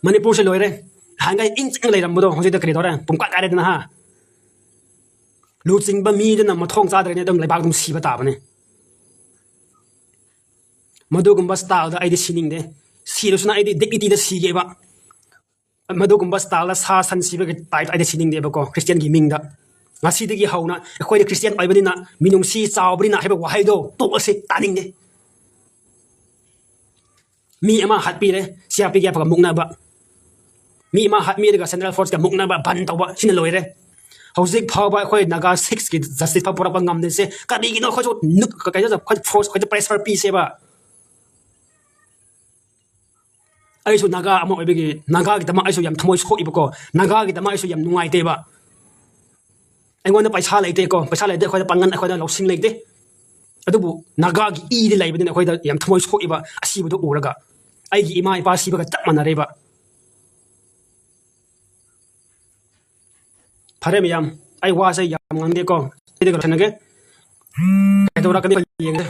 ꯃꯅꯤꯄꯨꯔꯁꯦ ꯂꯣꯏꯔꯦ꯫ ꯅꯍꯥꯟꯒꯩ ꯏꯪ ꯆꯤꯛꯅ ꯂꯩꯔꯝꯕꯗꯣ ꯍꯧꯖꯤꯛꯇꯤ ꯀꯔꯤ ꯇꯧꯔꯦ? ꯄꯨꯡꯀꯥꯏ ꯀꯥꯏꯔꯦꯗꯅ, ꯍꯥ? ꯂꯨꯆꯤꯡꯕ ꯃꯤꯗꯨꯅ ꯃꯊꯣꯡ ꯆꯥꯗ꯭ꯔꯦꯅꯦ, ꯑꯗꯨꯝ ꯂꯩꯕꯥꯛ ꯑꯗꯨꯝ ꯁꯤꯕ ꯇꯥꯕꯅꯦ꯫ ꯃꯗꯨꯒꯨꯝꯕ styleꯗ ꯑꯩꯗꯤ ꯁꯤꯅꯤꯡꯗꯦ꯫ ꯁꯤꯔꯁꯨꯅ ꯑꯩꯗꯤ dignityꯗ ꯁꯤꯒꯦꯕ꯫ ꯃꯗꯨꯒꯨꯝꯕ styleꯗ ꯁꯥ ꯁꯟ ꯁꯤꯕꯒꯤ type ꯑꯩꯗꯤ ꯁꯤꯅꯤꯡꯗꯦꯕꯀꯣ, Christianꯒꯤ ꯃꯤꯡꯗ꯫ ꯉꯁꯤꯗꯒꯤ ꯍꯧꯅ ꯑꯩꯈꯣꯏꯗꯤ Christian ꯑꯣꯏꯕꯅꯤꯅ, ꯃꯤꯅꯨꯡꯁꯤ ꯆꯥꯎꯕꯅꯤꯅ ꯍꯥꯏꯕ ꯋꯥꯍꯩꯗꯣ ꯇꯣꯛꯑꯁꯤ, ꯇꯥꯅꯤꯡꯗꯦ꯫ ꯃꯤ ꯑꯃ ꯍꯥꯠꯄꯤꯔꯦ, C R P F ꯀ ꯃꯨꯛꯅꯕ꯫ ꯃꯤ ꯑꯃ ꯍꯥꯠꯄꯤꯔꯒ Central Forceꯀ ꯃꯨꯛꯅꯕ, ban ꯇꯧꯕ, ꯁꯤꯅ ꯂꯣꯏꯔꯦ꯫ ꯍꯧꯖꯤꯛ ꯐꯥꯎꯕ ꯑꯩꯈꯣꯏ ꯅꯥꯒꯥ six ꯀꯤ justice ꯐꯥꯎ ꯄꯨꯔꯛꯄ ꯉꯝꯗ꯭ꯔꯤꯁꯦ ꯀꯔꯤꯒꯤꯅꯣ? ꯑꯩꯈꯣꯏꯁꯨ ꯅꯨꯛ-, ꯀꯩꯅꯣ, ꯑꯩꯈꯣꯏ force, ꯑꯩꯈꯣꯏꯁꯨ pressure ꯄꯤꯁꯦꯕ꯫ ꯑꯩꯁꯨ ꯅꯥꯒꯥ ꯑꯃ ꯑꯣꯏꯕꯒꯤ ꯅꯥꯒꯥꯒꯤꯗꯃꯛ ꯑꯩꯁꯨ ꯌꯥꯝ ꯊꯃꯣꯏ ꯁꯣꯛꯏꯕꯀꯣ, ꯅꯥꯒꯥꯒꯤꯗꯃꯛ ꯑꯩꯁꯨ ꯌꯥꯝ ꯅꯨꯡꯉꯥꯏꯇꯦꯕ꯫ ꯑꯩꯉꯣꯟꯗ ꯄꯩꯁꯥ ꯂꯩꯇꯦꯀꯣ, ꯄꯩꯁꯥ ꯂꯩꯇꯦ, ꯑꯩꯈꯣꯏꯗ ꯄꯥꯡꯒꯜ, ꯑꯩꯈꯣꯏꯗ ꯂꯧꯁꯤꯡ ꯂꯩꯇꯦ꯫ ꯑꯗꯨꯕꯨ ꯅꯥꯒꯥꯒꯤ ꯏꯗꯤ ꯂꯩꯕꯅꯤꯅ ꯑꯩꯈꯣꯏꯗ ꯌꯥꯝ ꯊꯃꯣꯏ ꯁꯣꯛꯏꯕ ꯑꯁꯤꯕꯗꯨ ꯎꯔꯒ꯫ ꯑꯩꯒꯤ ꯏꯃꯥ ꯏꯄꯥ ꯁꯤꯕꯒ ꯆꯞ ꯃꯥꯟꯅꯔꯦꯕ꯫ ꯐꯔꯦ ꯃꯌꯥꯝ, ꯑꯩ ꯋꯥꯁꯦ ꯌꯥꯝ ꯉꯥꯡꯗꯦꯀꯣ, ꯑꯩꯗꯤ ꯂꯣꯏꯁꯤꯟꯅꯒꯦ꯫ ꯀꯩꯗꯧꯔꯛꯀꯅꯤ ꯌꯦꯡꯁꯦ꯫